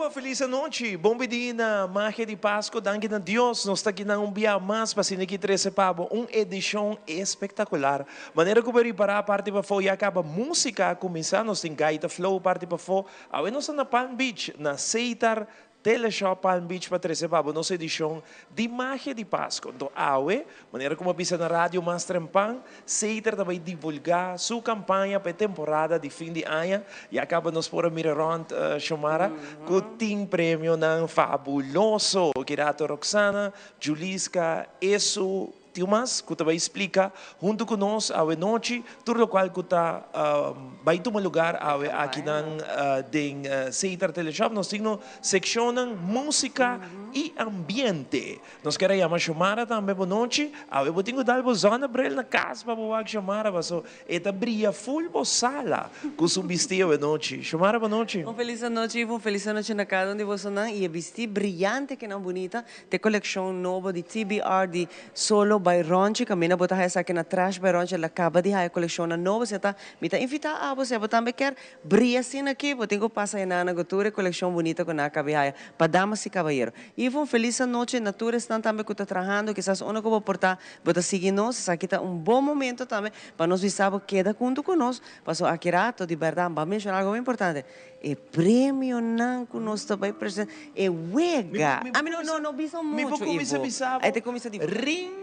Aruba, feliz nochi. Bon bini na Magia di Pasco. Danki na Dios. Nos ta aki na un dia mas pa asina aki trece pa bo un edicion espectacular. Manera cu prepara parti pafo ya caba musica cuminsa. Nos tin Gaita Flow parti pafo. Awe nos ta na Palm Beach, na Setar Teleshop Palm Beach pa trece pa bo nos edicion di Magia di Pasco. Anto awe, manera cu bisa na radio mas trempan, Setar tambe ta divulga su campaña pa temporada di fin di aña. Y caba nos por mira rond Shomara, cu tin premio nan fabuloso. Kirato Roxana, Juliska, Esu, tin mas, cu ta bay splica hunto cu nos awe nochi, tur locual cu ta bay tuma lugar awe aki nan den Setar Teleshop. Nos tin seccion musica y ambiente. Nos kier yama Shomara tambe, bon nochi. Awe bo tin cu dal bo zonnebril na cas pa bo wak Shomara, paso e ta briya full bo sala cu su bisti awe nochi. Shomara, bon nochi. Un feliz nochi, un feliz nochi na cada un di boso nan. Y e bisti briyante cu nan bunita, e coleccion nobo di TBR di Solo by Ronchi, caminda bo ta aki na Trash by Ronchi, el a caba di e coleccion nobo, bo ta, mi ta invita abo, si bo tambe kier briya asina aki, bo tin cu pasa na tur e coleccion bunita cu nan a caba di pa damas y caballero. Y un feliz nochi na tur esnan tambe cu ta trahando, kisas unda cu bo por ta, bo ta sigui nos, aki ta un bon momento tambe pa nos bisa keda hunto cu nos, paso aki rato, di berdad, ban menciona algo importante. E premio nan cu nos tambe presenta, e wega. Ah, no, no, bisa Mi mucho, cuminsa Ivo. Bisa Ey te cuminsa di Ring,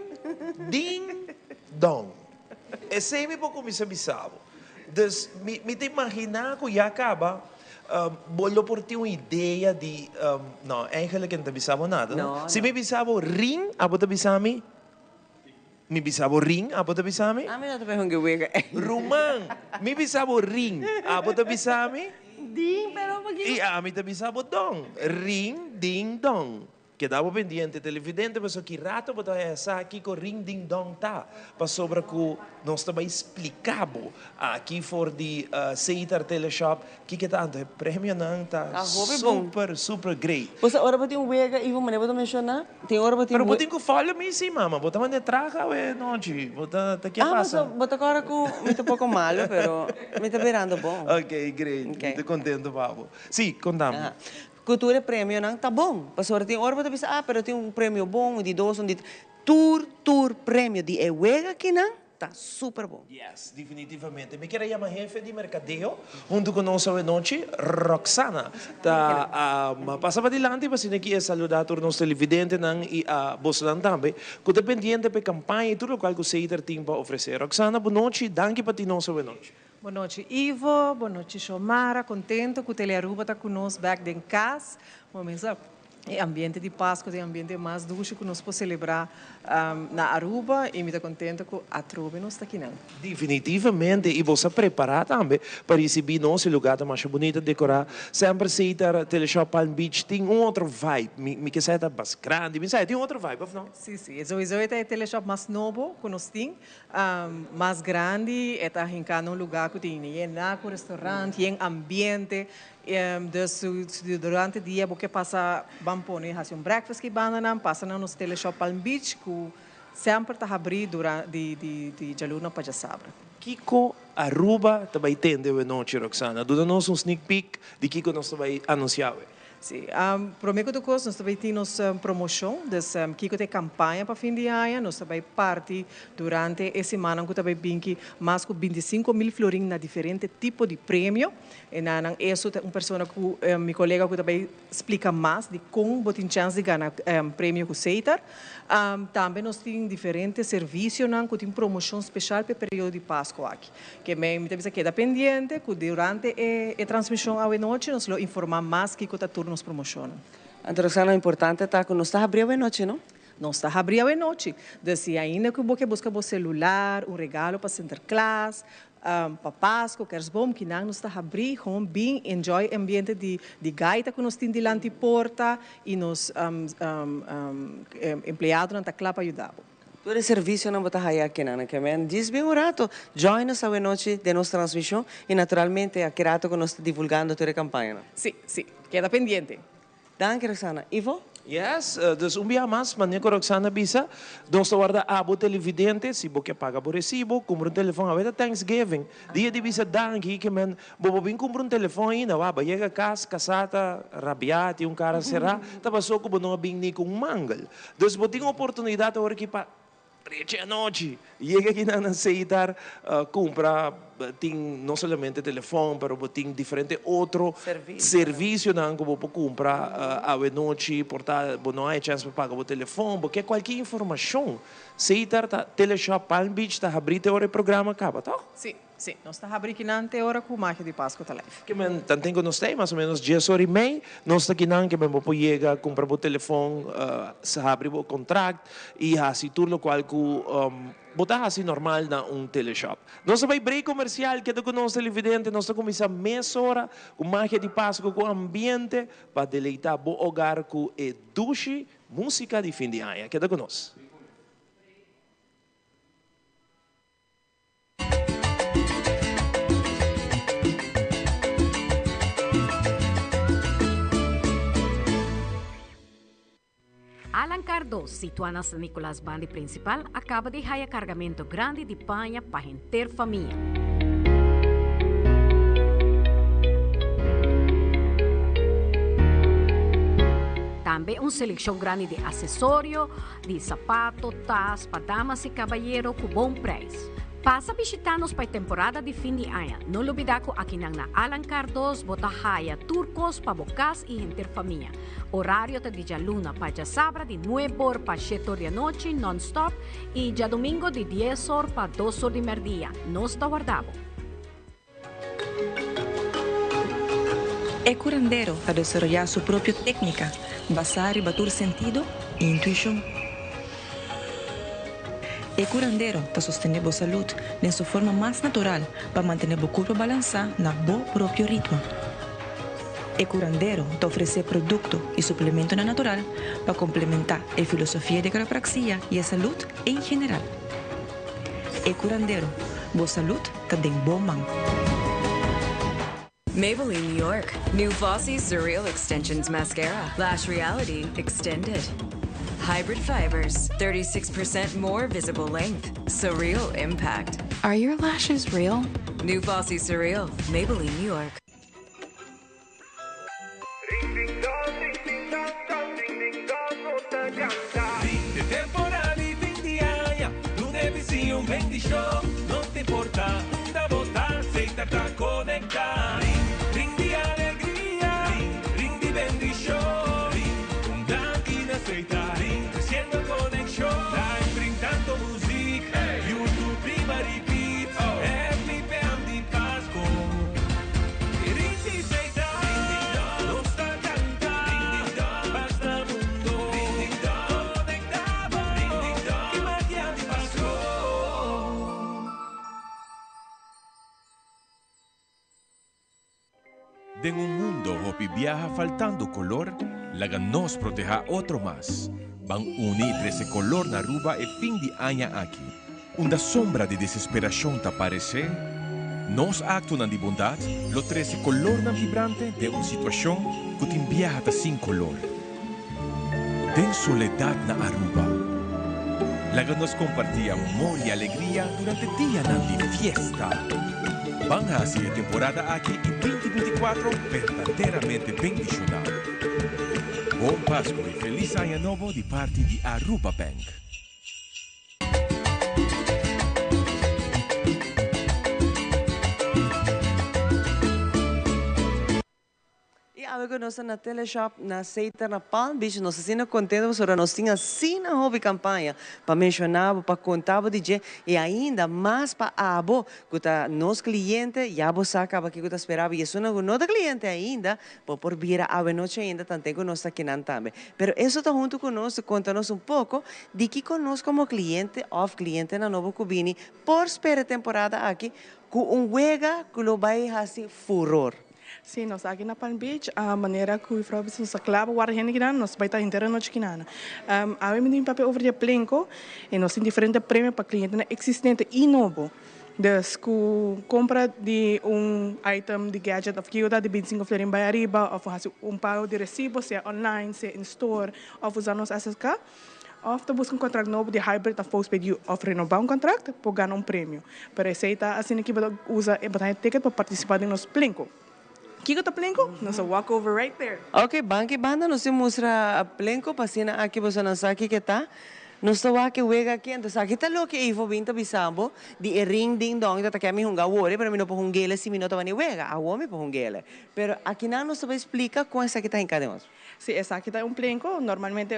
ding, dong. Esey mi por cuminsa bisa bo. Dus mi ta imagina cu ya caba, bo lo por tin un idea di no, eigenlijk no ta bisa bo nada, no? No, Si no. mi bisa bo ring, abo ta bisa mi? Mi bisa bo ring, abo ta bisa mi? Ah, mi no ta bay hunga wega. Ruman, mi bisa bo ring, abo ta bisa mi? Ding, pero un poquito. Y ami ta bisa bo dong. Ring, ding, dong. Keda bo pendiente, televidente, paso ki rato bo ta sa kico ring, ding, dong ta. Pasobra cu nos ta bay splica bo aki for di Setar Teleshop, kico ta anto premio nan ta Ah, hopi bon. Super, super great. Você ora bo tin un wega, Ivo, mané bo menciona? Tin ora bo tin Pero bo tin cu follow me si, mama. Bo ta mande traga awe nochi. Bo ta ta kico Ah, pasa? Bo ta awor cu mi ta poco malo, pero mi ta birando bon. Ok, great. Ok. Mi ta contento, Pablo. Si, conta mi. Ah. Cu tur premio nan ta bon. Pasobra tin ora bo ta bisa, ah, pero tin un premio bon, di dos, un di tur premio di e wega aki nan ta super bon. Yes, definitivamente. Mi kier yama hefe di mercadeo hunto cu nos awe nochi, Roxana. Ta pasa pa dilanti pa asina aki saluda tur nos televidente nan y boso nan tambe. Cu ta pendiente pa campaña y tur locual cu Setar tin pa ofrece. Roxana, bon nochi. Danki pa tin nos awe nochi. Bon nochi, Ivo. Bon nochi, Shomara. Contento cu Telearuba ta cu nos back den cas. Momento e ambiente di Pasco, e ambiente mas dushi cu nos por celebra na Aruba y mi ta contento cu atrobe nos ta aki nan. Definitivamente, y bo a prepara tambe pa ricibi nos, e lugar ta mas bunita decora. Semper Setar Teleshop Palm Beach tin un otro vibe. Mi kier sa mas grandi, mi sa tin otro vibe, of no? Si. Sowieso e teleshop mas nobo cu nos tin, mas grandi, ta den un lugar cu tin yen cu restaurant, yen ambiente. Dus durante dia bo pasa ban pone haci un breakfast cu banda pasa na nos Teleshop Palm Beach cu semper ta habri durante di dialuna pa diasabra. Kico Aruba ta bay tende awe nochi, Roxana? Duna nos un sneak peek di kico nos ta bay anuncia. Si, prome cu cos, nos tambe tin promocion, dus kico tin campaña pa fin di aña, nos tambe parti durante e siman cu tambe bin aki mas cu 25 mil florin na diferente tipo di premio. Y nan esey un persona cu mi colega cu tambe splica mas di con bo tin chance di gana premio cu Setar. Tambe nos tin diferente servicio nan cu tin promocion special pa e periodo di Pasco aki. Cu mi tambe keda pendiente cu durante e transmision awe nochi nos lo informa mas kico ta tur nos promocion. Anto, Roxana, importante ta cu nos ta habri awe nochi, no? Nos ta habri awe nochi. Dus si ainda cu bo busca bo celular, un regalo pa Sinterklaas, pa Pasco, Kerstboom, cu nan nos ta habri, gewoon bin enjoy ambiente di gaita cu nos tin dilanti porta y nos empleado nan ta cla pa yuda. Tur servicio nan bo ta haya aki nan, kiermen djis bin un rato, join us awe nochi den nos transmision y naturalmente aki rato cu nos ta divulgando tur e campaña. Si, keda pendiente. Danki, Roxana. Ivo? Yes, dus un bia mas, manera ku Roxana a bisa, nos ta warda abo televidente, si bo ke paga bo resibo, kumpra un telefòn. Awe ta Thanksgiving, dia di bisa danki, ke men bo por bin kumpra un telefòn ainda. Wak, bo yega kas, kasá ta rabiá, tin un kara será, ta pasó ku bo no a bin ni ku un mangel. Dus bo tin oportunidat awor aki pa Prechi anochi, yega kinan na Seitar, cumpra, tin no solamente telefon, pero bo tin diferente otro servicionan cu bo por cumpra awe nochi, por ta bo no hay chance pa paga bo telefon, bo ke cualkier informacion, Seitar ta Teleshop Palm Beach ta habri te ora e programa caba, toch? Sí. Sí, nos ta habri kinan te ora ku Magia di Pasku ta live. Ke men tanten ku nos ta ei, mas o menos dies ora i mei, nos ta kinan ke men bo por yega kumpra bo telefon, habri bo kontrakt i hasi tur lokual ku bo ta hasi normal na un teleshop. Nos ta bai break komersial, keda ku nos televidente, nos ta kuminsá mesora ku Magia di Pasku ku ambiente pa deleitá bo hogar ku e dushi músika di fin di aña. Keda ku nos. Alan Cardo, situa na San Nicolas bandi principal, a caba di haya cargamento grandi di paña pa henter famia. Tambe un seleccion grandi di accesorio, di sapato, tas pa damas y cabayero cu bon prijs. Pasa bishita nos pa e temporada di fin di aña. No lubida cu akinan na Alan Cardoz bo ta haya tur cos pa bo cas y henter famia. Horario ta di djaluna pa djasabra di nuebe or pa shete or di anochi non stop y djadomingo di dies or pa dos or di merdia. Nos ta warda bo. E curandero ta desaroyá su propio técnica basá riba tur sentido i intuishon. E curandero ta sostené bo salud den su forma mas natural pa mantené bo curpa balansá na bo propio ritmo. E curandero ta ofresé producto i suplementonan natural pa complementá e filosofia di quiropraxia i e salud en general. E curandero, bo salud ta den bo man. Maybelline New York, new Flossy Surreal Extensions Mascara, Lash Reality Extended. Hybrid fibers, 36% more visible length, surreal impact. Are your lashes real? New Flossy Surreal, Maybelline New York. Den un mundo hopi biaha faltando color, laga nos proteha otro mas. Ban uni y trece color na Aruba e fin di aña aki. Unda sombra di desesperacion ta parece, nos actonan di bondad lo trece colornan vibrante den un situacion cu tin biaha ta sin color. Den soledad na Aruba, laga nos comparti amor y alegria durante dianan di fiesta. Ban haci e temporada aki y 2024 berdaderamente bendiciona. Bon Pasco y Feliz Aña Nobo di parti di Aruba Bank. Y awe cu nos ta na Teleshop na Seiter na Palm Beach nos ta asina contento pasobra nos tin asina hopi campaña pa menciona bo, pa conta bo di dje y ainda mas pa abo cu ta nos cliente ya bo sa caba kico ta spera bo y esunnan cu no ta cliente ainda Bo por bira awe nochi ainda tanten ku nos ta kinan tambe. Pero eso ta huntu ku nos konta nos un poko di kiko nos komo kliente òf klientenan nobo ku bini por spera e temporada aki ku un wega ku lo bai hasi furor. Sí, nos aki na Palm Beach, manera ku juffrouw bisa nos ta kla pa warda hende kinan, nos bai ta henter e nochi kinan. Awe mi tin papia over di e plenko i nos tin diferente premio pa klientenan eksistente i nobo. Dus ku kompra di un item di gadget òf kiko ta di 25 florin bai ariba òf hasi un pago di resibo, sea online, sea in store òf usa nos SSK, òf ta buska un kontrakt nobo di hybrid òf postpaid U òf renobá un kontrakt, por gana un premio. Pero esei ta asina ki bo ta usa e bo ta haña ticket pa partisipá den nos plenko. Kiko ta plenko? Nos a walk over right there. Ok, banki banda nos tin mustra plenko pa asina aki bosonan sa kiko ta. Nos ta wak e wega aki, anto esaki ta loke Ivo bin ta bisa bo di e ring ding dong ta ta ke mi hunga awor, pero mi no por hung'ele si mi no taba ni wega, awor mi por hung'ele. Pero akinan nos ta bay splika kon esaki ta hinka den otro. Si esaki ta un plenko, normalmente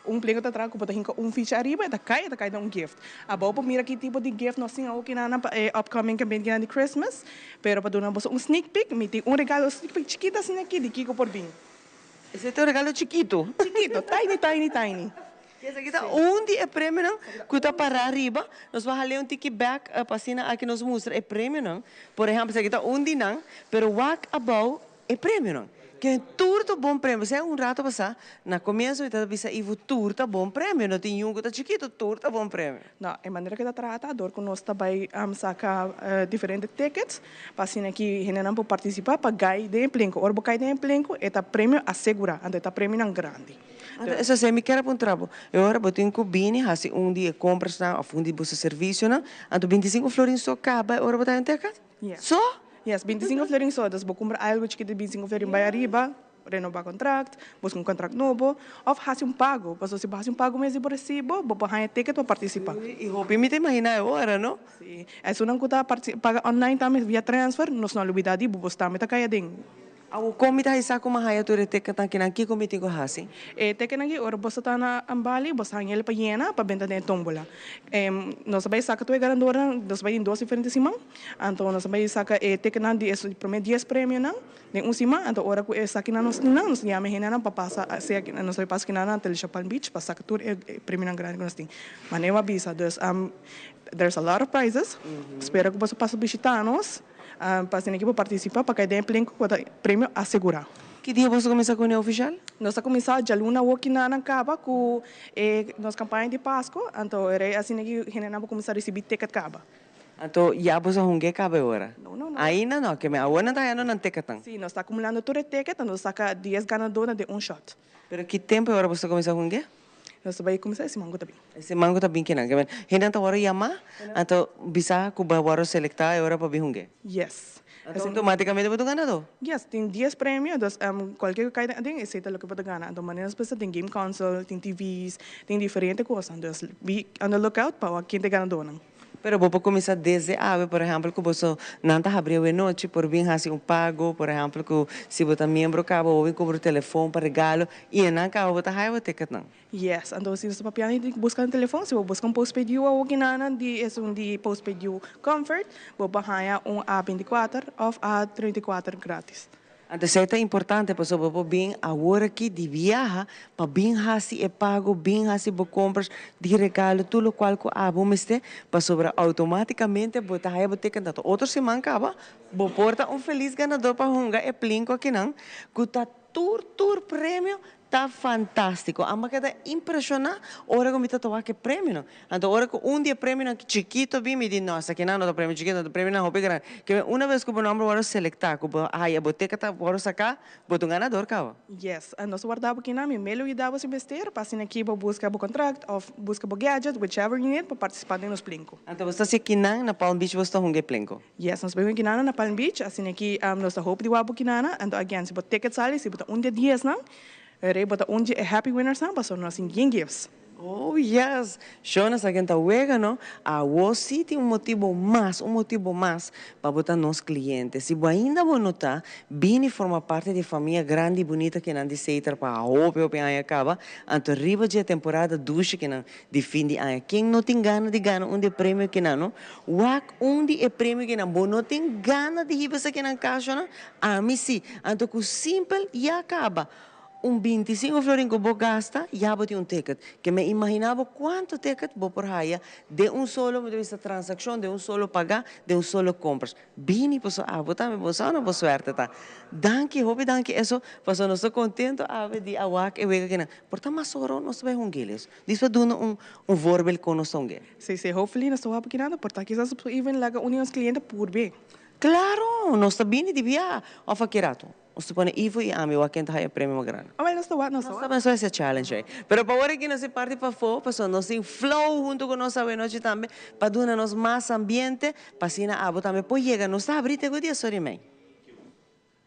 un plenko ta traha ku bo ta hinka un ficha ariba, e ta kai, e ta kai den un gift. Abou por mira ki tipo di gift nos tin awor kinan pa e upcoming campaign kinan di Christmas, pero pa duna boso un sneak peek, mi tin un regalo, un sneak peek chikito asina aki di kiko por bin. Esei ta un regalo chikitu. Chikitu, tiny, tiny, tiny. Esaki ta un di e premionan ku ta pará riba. Nos por hal'é un tiki bèk pa asina aki nos mustra e premionan. Por ehèmpel, esaki ta un di nan, pero wak abou e premionan. Ke tur ta bon premio. Esei un rato pasá, na komienso mi tabata bisa Ivo, tur ta bon premio. No tin yun ku ta chikitu, tur ta bon premio. No, e manera ku ta trata, dor ku nos ta bai saka diferente tickets, Pa asina ki hendenan por partisipá pa gai den e plenku. Ora bo kai den e plenku, e ta premio asegurá, anto e ta premionan grandi. Anto esei mi kier a puntra bo, e ora bo tin ku bini hasi un di e komprasnan òf un di boso servisionan, anto 25 florin so kaba e ora bo ta henter kat? Yes. So? Yes, 25 florin so. Dus bo kumpra algu chikito di 25 florin bai ariba. Renobá kontrakt, buska un kontrakt nobo, òf hasi un pago. Pasobra si bo hasi un pago mes di bo resibo, bo por haña ticket pa partisipá. I hopi mi ta imaginá e ora, no? Sí. Esunnan ku ta paga online tambe via transfer, nos no a lubidá di bo, bo tambe ta kai aden. Awor, kon mi ta haña sa ku mi a haña tur e ticketnan kinan? Kiko mi tin ku hasi? E ticketnan aki, ora bo ta na Bali, bo sa haña el pa yena pa benta den e tómbola. Nos a bai saka tur e ganadornan, nos a bai den dos diferente siman. Anto nos a bai saka e ticketnan di e promé dies premionan. Den un siman, anto ora ku esakinan nos tin nan, nos ta yama e hendenan pa pasa sea ki nos ta pasa kinan na Telesha Palm Beach pa saka tur e premionan grandi ku nos tin. Manera bo a bisa, dus there's a lot of prizes. Spera ku boso pasa bishita nos pa asina ki bo partisipa pa kai den e plenku ku ta premio asegurá. Ki dia boso kuminsá ku e ofishal? Nos ta kuminsá djaluna awor kinan kaba ku e nos kampaña di Pasko, anto e rei asina ki hendenan por kuminsá risibí ticket kaba. Anto ya boso a hunga e caba e ora? No, no, no. Ainda no, ke me awor nan ta hayando nan ticketnan. Si, nos ta acumulando tur e ticket, anto nos saca dies ganadornan den un shot. Pero ki tempo e ora boso ta cuminsa hunga? Nos ta bay cuminsa e siman cu ta bin. E siman cu ta bin kinan? Ke men hendenan ta worde yama, anto bisa cu bo a worde selecta e ora pa bin hunga? Yes. Anto automaticamente bo ta un ganador? Yes, tin dies premio, dus cualkier cu cay den aden esey ta loke bo ta gana. Anto manera nos bisa tin game console, tin TV's, tin diferente cosnan. Dus be on the lookout pa wak ken ta e ganadornan. Pero bo por kuminsá desde awe, por ehèmpel ku boso nan ta habri awe nochi por bin hasi un pago, por ehèmpel ku si bo ta miembro kaba bo bin kumpra un telefon pa regalo i e nan kaba bo ta haya bo ticketnan. Yes, anto si nos ta papia di buska un telefon, si bo buska un postpaid U awo kinanan di esun di postpaid U Comfort, bo por haya un A 24 òf A 34 gratis. Anto esei ta importante pasobra bo por bin awor aki di biaha pa bin hasi e pago, bin hasi bo compras di regalo, tur locual cu abo mester, pasobra automaticamente bo ta haya bo teken tanto otro siman caba bo por ta un feliz ganador pa hunga e plinko akinan cu ta tur tur premio ta fantastico. Amba keda impresiona ora cu mi ta toa cu e premionan. Anto ora cu un di e premionan chikito bin mi di no esakinan no ta premio chikito ta premionan hopi grandi. Ke una bes cu bo nomber worde selecta cu bo haya bo teken ta worde saca bo ta un ganador caba. Yes, nos a warda bo kinan mi melo yuda bo sin mester pa asina ki bo busca bo contract of busca bo gadget whichever you need pa participa den nos plenco. Anto bo sta haci kinan na Palm Beach bo sta hunga e plenco? Yes, nos bai hunga kinana na Palm Beach asina ki nos ta hopi di wak bo kinana anto again si bo ticket sali si bo ta un di e diesnan rei bo ta un di e happy winnersnan pasobra nos tin bien gifts. Oh yes! Shona sa ken ta wega no? Awo si tin un motibo mas, un motibo mas pa bo ta nos cliente. Si bo ainda bo no ta, bini forma parti di e famia grandi y bunita kinan di Seiter pa hopi hopi aña caba, anto riba dje temporada dushi kinan di fin di aña. Ken no tin gana di gana un di e premio kinan no? Wak un di e premio kinan, bo no tin gana di hiba esakinan cash no? Ami si! Anto cu simpel ya caba. Un 25 florin cu bo gasta, ya bo tin un ticket. Ke men imagina bo cuanto ticket bo por haya den un solo transaccion, den un solo paga, den un solo compras. Bini paso abo tambe bo sa no bo suerte ta. Danki, hopi danki eso, paso nos ta contento awe di a wak e wega kinan. Por ta mas oro nos ta bay hungeles. Dis pa duna un voorbeeld con nos ta hunge. Si, si, hopefully nos ta wak kinan, por ta kisas even laga un di nos cliente purbe. Claro, nos ta bini di bia of aki rato. Nos ta pone Ivo y ami wak ken ta haya premio mas grandi. Oh, nos ta wak, nos ta wak. Nos ta hasi challenge ey. Pero pa awor aki nos e parti pafó, pasobra nos tin flow hunto cu nos awe nochi tambe, pa duna nos mas ambiente, pa asina abo tambe por yega. Nos ta habri te cu 10:30.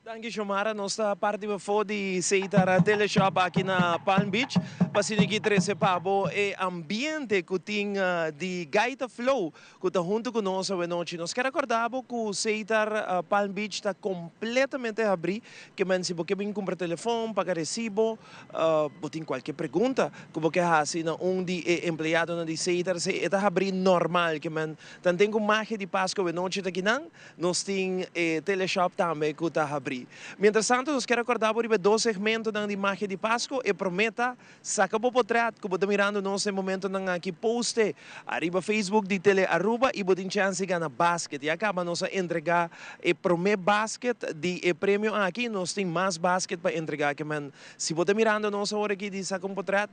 Danki, Xiomara. Nos ta parti pafó di Setar Teleshop aki na Palm Beach. Pa asina aki trece pa bo e ambiente cu tin di Gaita Flow cu ta hunto cu nos awe nochi. Nos kier recorda bo cu Setar Palm Beach ta completamente habri. Ke men si bo ke bin cumpra telefon, paga recibo, bo tin cualkier pregunta cu bo ke haci na un di e empleadonan di Setar, e ta habri normal. Ke men tanten cu magia di Pasco awe nochi ta kinan, nos tin e Teleshop tambe cu ta habri. Mientras tanto, nos kier recorda bo riba e dos segmentonan di magia di Pasco. E prome ta saca bo potret cu bo ta mirando nos den momentonan aki, poste ariba Facebook di Tele Aruba y bo tin chance di gana basket. Ya caba nos a entrega e prome basket di e premio aki. Nos tin mas basket pa entrega. Ke men, si bo ta mirando nos awor aki di saca un potret,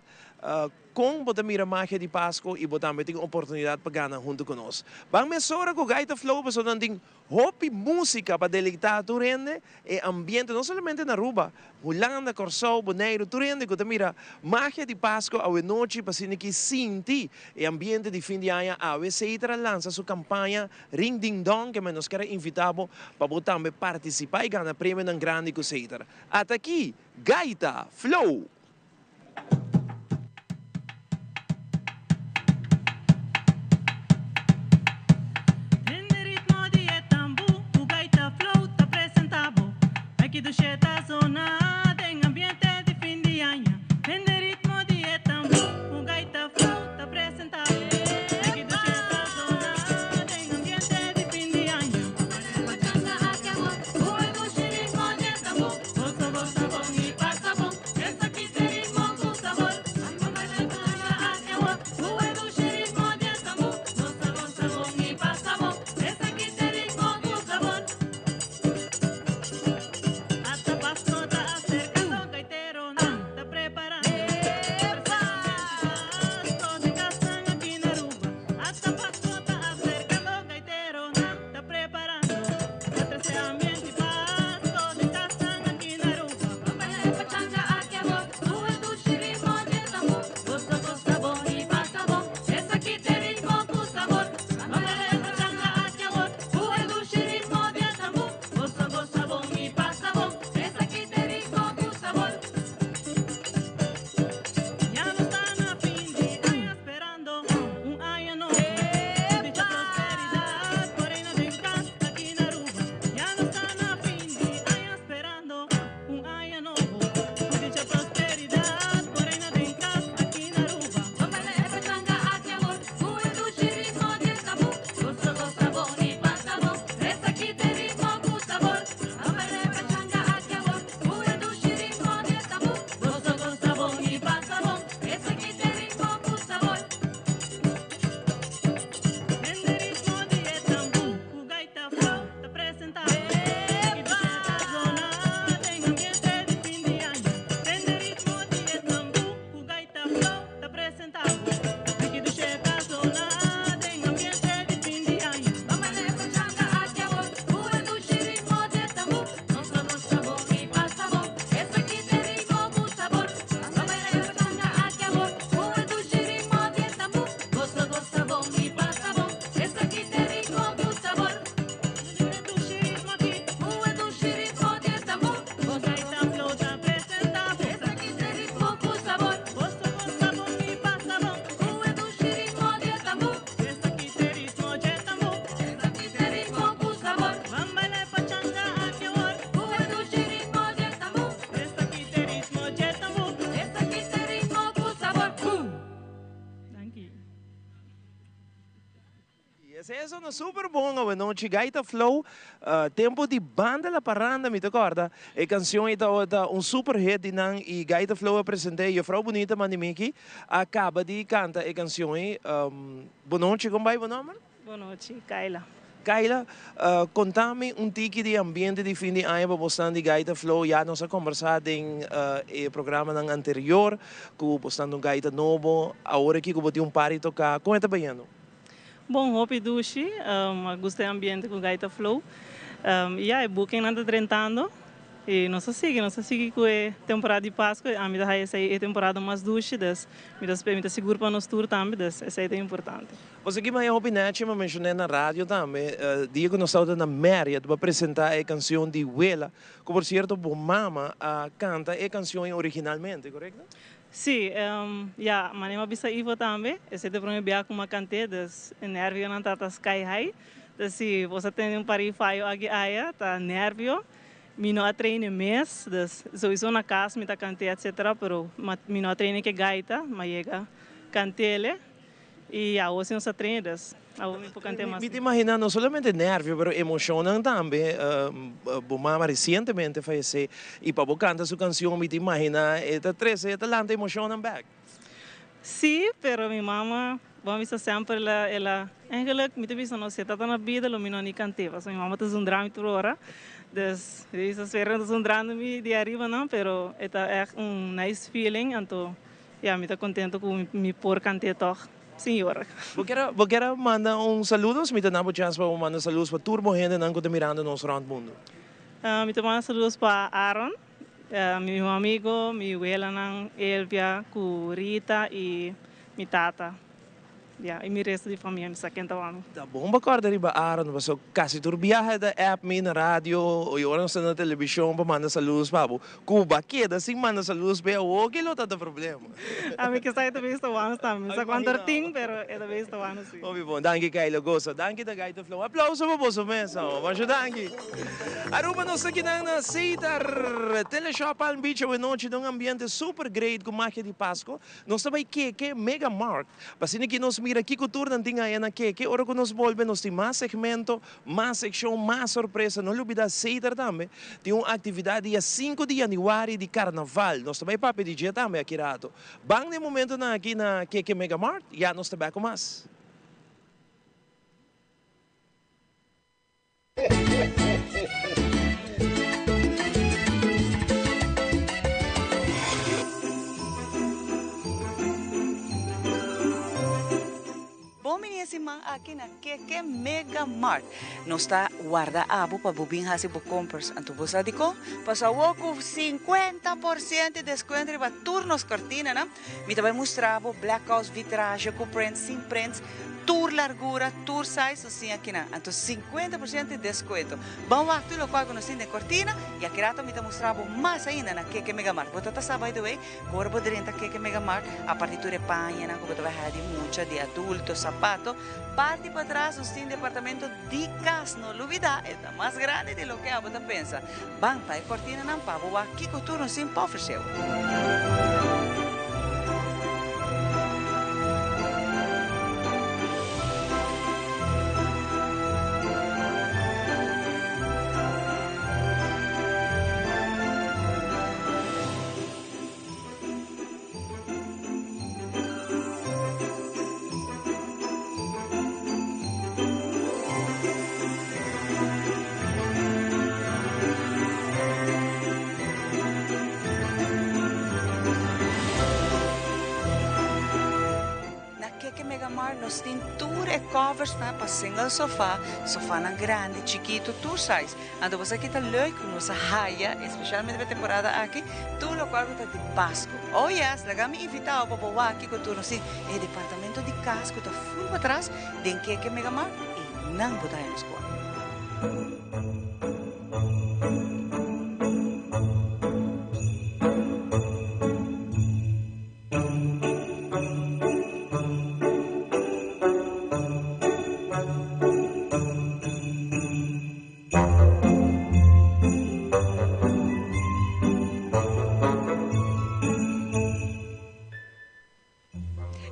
con bo ta mira magia di Pasco y bo tambe tin oportunidad pa gana hunto cu nos. Ban mesora cu Gaita Flow, pasobra nan tin hopi musica pa deleita tur hende e ambiente, no solamente na Aruba, Hulanda, Corsou, Bonaire, tur hende cu ta mira magia di Pasco awe nochi pa asina ki sinti e ambiente di fin di aña. Awe Setar a lansa su campaña Ring Ding Dong, ke men nos kier a invita bo pa bo tambe participa y gana premionan grandi cu Setar. Ata aki, Gaita Flow! Den ritmo di e tambu, cu Gaita Flow ta presenta bo. Aki dushi ta zona den ambiente di fin di aña. Den ritmo di e tambu, cu Gaita Flow ta presenta bo. Aki dushi ta zona den ambiente di fin di aña. Goza, goza bon y pasa bon. Esaki ta ritmo cu sabor. Goza, goza bon y pasa bon. Esaki ta ritmo cu sabor. Esei a sona super bon awenochi Gaita Flow tempo di Banda La Parranda mi ta corda e cancion ei tabata un super hit di nan y Gaita Flow a presente Juffrouw Bunita Mandimiki a caba di canta e cancion ei Bonochi con bai bo nomber? Bonochi Kayla. Kayla conta mi un tiki di ambiente di fin di aña pa bosnan di Gaita Flow ya nos a combersa den e programanan anterior cu bosnan ta un gaita nobo awor aki cu bo tin un par di toca con e ta bayendo? Bon hopi dushi, a gusta e ambiente cu Gaita Flow. Y ya, e bookingnan ta drentando y nos ta sigui, nos ta sigui cu e temporada di Pasco. Ami ta haya esey e temporada mas dushi, dus mi ta spera, mi ta sigur pa nos tur tambe, dus esey ta importante. Bo sa ki maya hopi nechi, mi a mencion'é na radio tambe, dia cu nos tabata na Marriott pa presenta e cancion di Wela, cu por cierto bo mama a canta e cancion ei originalmente, corecto? Sí, ya, manera mi a bisa Ivo tambe, esei ta e prome bia ku mi a kant'é, dus e nervionan tabata sky high. Dus si bo sa tende un par di fayo aki aya, ta nervio. Mi no a train'é mes, dus souiso na kas mi ta kant'é etcetera, pero mi no a train'é ku e gaita, mi a yega kant'é. Y awo si nos a traina dus awo mi por canta mas. Mi ta imagina no solamente nervio pero emocionnan tambe. Bo mama recientemente fayece y pa bo canta su cancion mi ta imagina e ta trece e ta lanta emocionnan bek. Si, pero mi mama bo a bisa semper el a el a eigenlijk mi ta bisa no si e tata na bida lo mi no ni cant'e pasobra mi mama ta zundra mi tur ora dus mi ta bisa spera no ta zundrando mi di ariba nan pero e ta echt un nice feeling anto Ya, mi ta contento cu mi por cant'é tog sin yora. Bo kier bo kier a manda un saludos? Mi ta na bo chance pa bo manda saludos pa tur bo hendenan cu ta mirando nos rond mundo. Mi ta manda saludos pa Aaron, mi miho amigo, mi welanan Elvia cu Rita y mi tata. Ya, y mi resto di famia, mi sa ken ta wak mi. Ta bon pa corda riba Aaron, paso casi tur biaha e ta app mi na radio o y ora nos ta na television pa manda saludos pa bo. Cu bo a keda sin manda saludos p'e awor ki lo ta ta problema. Ami ke sa e ta bes ta wak nos tambe. Mi sa cuanto er tin, pero e ta bes ta wak nos si. Hopi bon. Danki Kayla Goza. Danki ta Gaita Flow. Aplauso pa boso mes awo. Masha danki. Aruba nos ta kinan na Ceitar Teleshop Palm Beach awe nochi den un ambiente super great cu magia di Pasco. Nos ta bay keke Mega Mart. Pa asina ki nos mira kiko tur nan tin aya na keke, ora ku nos bolbe nos tin mas segmento, mas sekshon, mas sorpresa. No lubida Cedar tambe tin un aktividat dia sinku di yanüari di karnaval. Nos ta bai papia di dje tambe aki rato. Ban na e momentonan aki na Keke Mega Mart, ya nos ta bek ku mas. Bon bini e siman aki na Keke Mega Mart. Nos ta warda abo pa bo bin hasi bo compers. Anto bo sa dikon? Pasobra awor ku 50% di descuento riba tur nos cortinanan. Mi ta bai mustra bo blackouts, vitraje ku prints, sin prints. Tur largura, tur size nos tin akinan. Anto 50% di descuento. Ban wak tur locual cu nos tin den cortina y aki rato mi ta mustra bo mas ainda na Keke Mega Mart. Bo ta ta sa by the way cu ora bo drenta Keke Mega Mart apart di tur e pañanan cu bo ta bai haya di mucha, di adulto, sapato, parti patras nos tin departamento di cas. No lubida e ta mas grandi di loke abo ta pensa. Ban pa e cortinanan pa bo wak kico tur nos tin pa ofrece bo. Na Keke Mega Mart nos tin tur e covers nan pa single sofa, sofanan grandi, chikito, tur size. Anto bo sa ki ta leuk ku nos a haya, especialmente pa e temporada aki, tur lokual ku ta di Pasku. Oh yes, laga mi invita bo pa bo wak kiko tur nos tin. E departamento di kas ku ta ful patras den Keke Mega Mart, einan bo ta haya nos kua.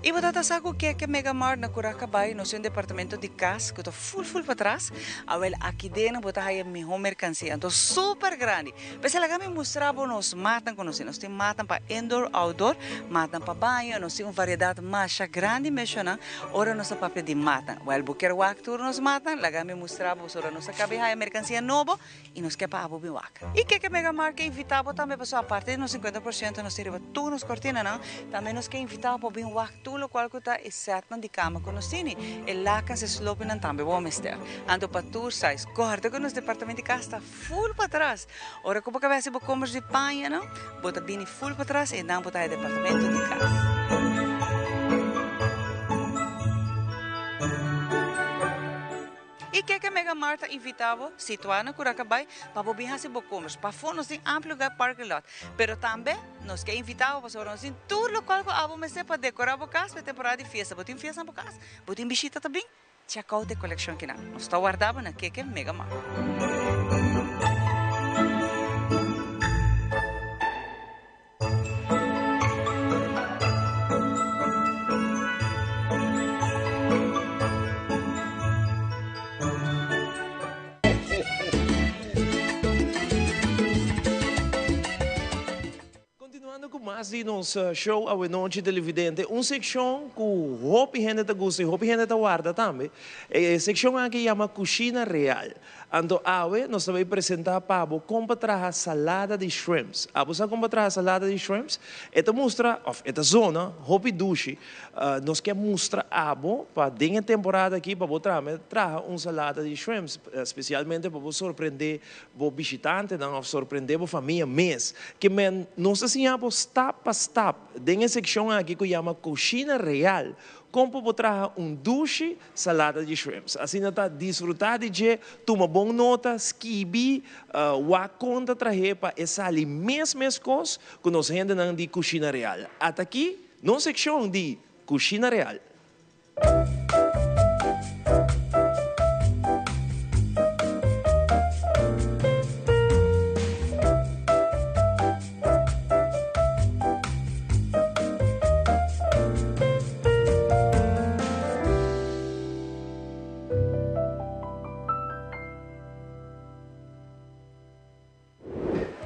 I bo ta sa ku Keke Mega Mart na Curacabai nos tin un departamento di kas ku ta ful ful patras. Awel aki den bo ta haya miho merkansia anto super grandi. P'esei laga mi mustra bo nos matnan ku nos tin. Nos tin matnan pa indoor, outdoor, matnan pa baño, nos tin un variedat masha grandi meshonan ora nos ta papia di matnan. Wèl bo kier wak tur nos matnan? Laga mi mustra bo pasobra nos a kaba di haya merkansia nobo i nos ke pa abo bin wak. I Keke Mega Mart ke invitá bo tambe pasobra aparte di nos 50% nos tin riba tur nos kortinanan, tambe nos ke invitá bo pa bin wak tur lokual ku ta e sètnan di kama ku nos tini. E lakens, e slopinan tambe bo mester. Anto pa tur size. Kòrda ku nos departamento di kas ta Ful patras. Ora ku bo ka besi bo komers di pañanan, bo ta bini ful patras i nan bo ta e departamento di kas. I keke Mega Mart ta invitá bo, situá na Curacabai, pa bo bin hasi bo komers. Pafó nos tin amplio lugar parking lot, pero tambe nos ke invitá bo pasobra nos tin tur lokual ku abo mester pa dekorá bo kas pa e temporada di fiesta. Bo tin fiesta na bo kas? Bo tin bishita ta bin? Check out e coleccion kinan. Nos ta warda bo na Keke Mega Mart. Continuando cu mas di nos show Awenochi Televidente, un seccion cu hopi hende ta gusta y hopi hende ta warda tambe. E seccion aki yama Cushina Real. Anto awe nos ta bay presenta pa bo con pa traha salada di shrimps. Abo sa con pa traha salada di shrimps? E ta mustra, of e ta zona, hopi dushi. Nos kier mustra abo pa den e temporada aki pa bo traha un salada di shrimps, specialmente pa bo sorprende bo bishitantenan òf sorprendé bo famia mes. Ke men nos ta siña bo stap pa stap den e sekshon aki ku yama Kushina Real, kon pa bo traha un dushi salada di shrimps. Asina ta disfrutá di dje, tuma bon nota, skibi, wak kon ta trah'é pa e sali mes meskos ku nos hendenan di Kushina Real. At'akí nos sekshon di Kushina Real.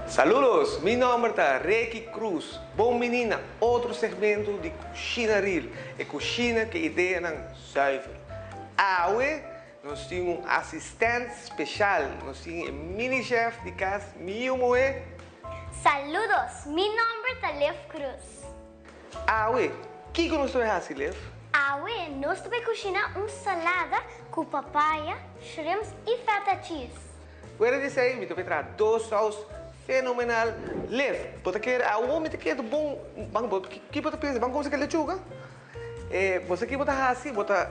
Saludos, mi nomber ta Ricky Cruz. Bon bini na otro segmento di Cushina Real, e cushina cu ideanan zuiver. Awe nos tin un asistent special, nos tin e mini chef di cas, mi yiu muhe. Saludos, mi nomber ta Liv Cruz. Awe, kiko nos ta bay haci, Liv? Awe nos ta bay cushina un salada cu papaya, shrimps y feta cheese. Fuera di esei mi ta bay traha dos saus fenomenal. Liv, bo ta kere awor mi ta kere bon ban bo ki bo ta pensa ban kumsa ke lechuga? E bo sa ki bo ta hasi bo ta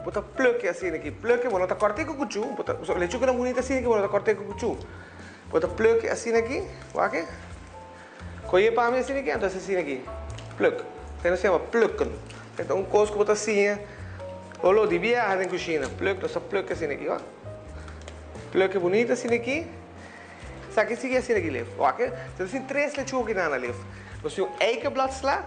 bo ta pluk e asina aki pluk e bo no ta korte ku kuchu bo ta lechuga nan bunita asina aki bo no ta korte ku kuchu bo ta pluk e asina aki wak e koye pa mi asina aki anto hasi asina aki pluk esei nos yama plukken esei ta un kos ku bo ta siña olo di biaha den kushina pluk nos ta pluk asina aki wak. Pluk bunita asina aki. Sa ki sigui asina aki lef. Wak e. Nos tin tres lechuga aki nan lef. Nos tin un eikenblad sla,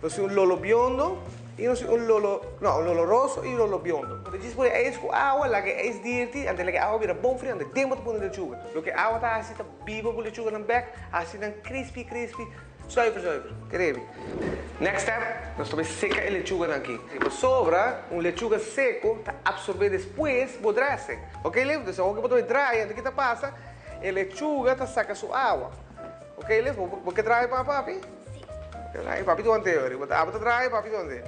nos tin un lolo biondo y nos tin un lolo, no, un lolo roso y un lolo biondo. Bo ta djis pone ijs ku awa, laga e ijs dirti, antes laga e awa bira bon frio, antes den bo ta pone lechuga. Loke awa ta hasi ta biba bo lechuganan bek, hasi nan crispy crispy. Zuiver zuiver, krebi. Next step, nos ta bai seka e lechuganan aki. Pasobra un lechuga seko ta absorbe despues bo dressing. Ok Liv? Dus awor ke bo ta bai draai, anto ke ta pasa? E lechuga ta saka su awa. Ok Liv? Bo ke draai pa papi? Si. Bo ke draai? Papi ta want'e ori. Abo ta draai, papi ta want'e.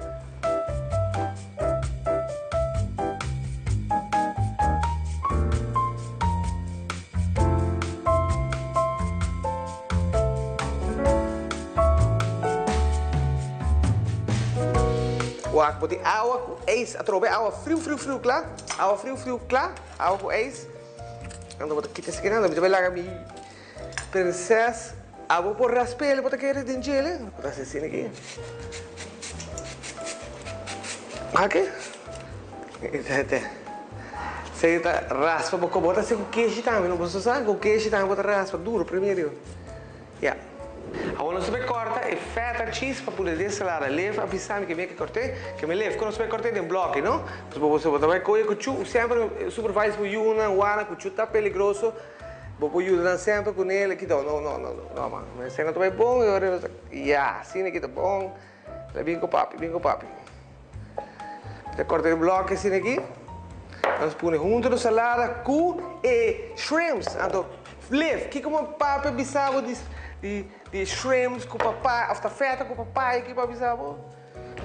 Wak bo tin awa ku ijs atrobe awa friu friu friu kla awa friu friu kla awa ku ijs anto bo ta kita esaki nan mi ta bai laga mi prinses abo por rasp'el bo ta kere den djele bo ta hasi asina aki wak Esei ta raspa bo kobo. Bo ta hasi ku keshi tambe, no? Boso sa ku keshi tambe bo ta raspa duro primero. Ya. Awor nos ta bay corta e feta cheese pa pone den salada. Lev a bisa mi ke mi a ke corte, ke mi Lev, con nos ta bay corte den bloki, no? Pues bo bo ta bay coge cuchu, semper supervise bo yunan, wana, cuchu ta peligroso, bo por yuda nan semper cu nel, kita, no, no, no, no, man, esey no ta bay bon, e ora nos ta, ya, asina kita bon. Lei bin ku papi, bin ku papi. Ta korta e blòki asina aki. Nos pone huntu nos salada ku e shrimps. Anto, Liv, kiko bo papi a bisa bo di di shrimps ku papaya, òf ta feta ku papaya, kiko bo a bisa bo?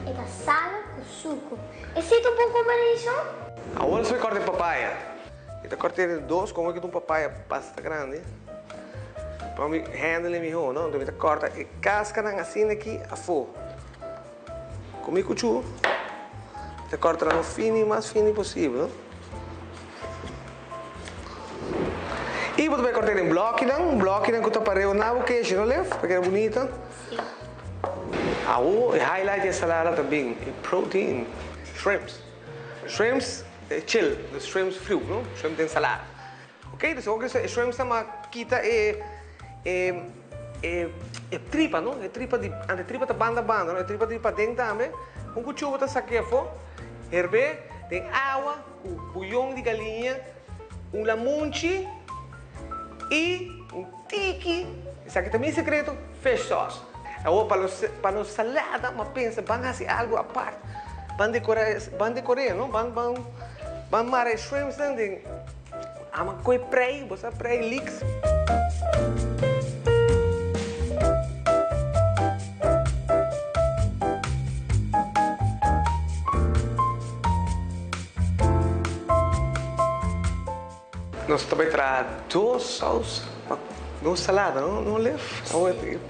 E ta salo ku suku. Esei ta un bon kombinashon? Awor nos bai korta e papaya. Mi ta kort'é den dos, komo ke ta un papaya basta grandi. Pa mi handle mihó, no? Anto mi ta kòrta e kaskanan asina aki afó. Ku mi kuchú, mi ta kòrta nan fini, mas fini posibel. I bo ta bai kòrta den blòkinan, blòkinan ku ta pareu na bo keshi, no Liv? Pa keda bunita. Awor e highlight di e salada ta bin e protein, shrimps. Shrimps chill, shrimps friu, no? Shrimp den salada. Ok, dus awor e shrimps nan a kita e e e e tripa no, e tripa di ante tripa ta banda banda no, e tripa di paden tambe, un cuchillo bo ta sake afo, herbe den awa cu buyon di galiña, un lamunchi y un tiki, esaki ta mi secreto, fish sauce. Awor pa nos pa nos salada mi a pensa ban haci algo apart, ban decora ban decore no, ban ban ban mara e shrimps nan den. Ama koe prei, bo sa prei liks. Nos ta bai traha dos saus pa nos salada, no, no Liv?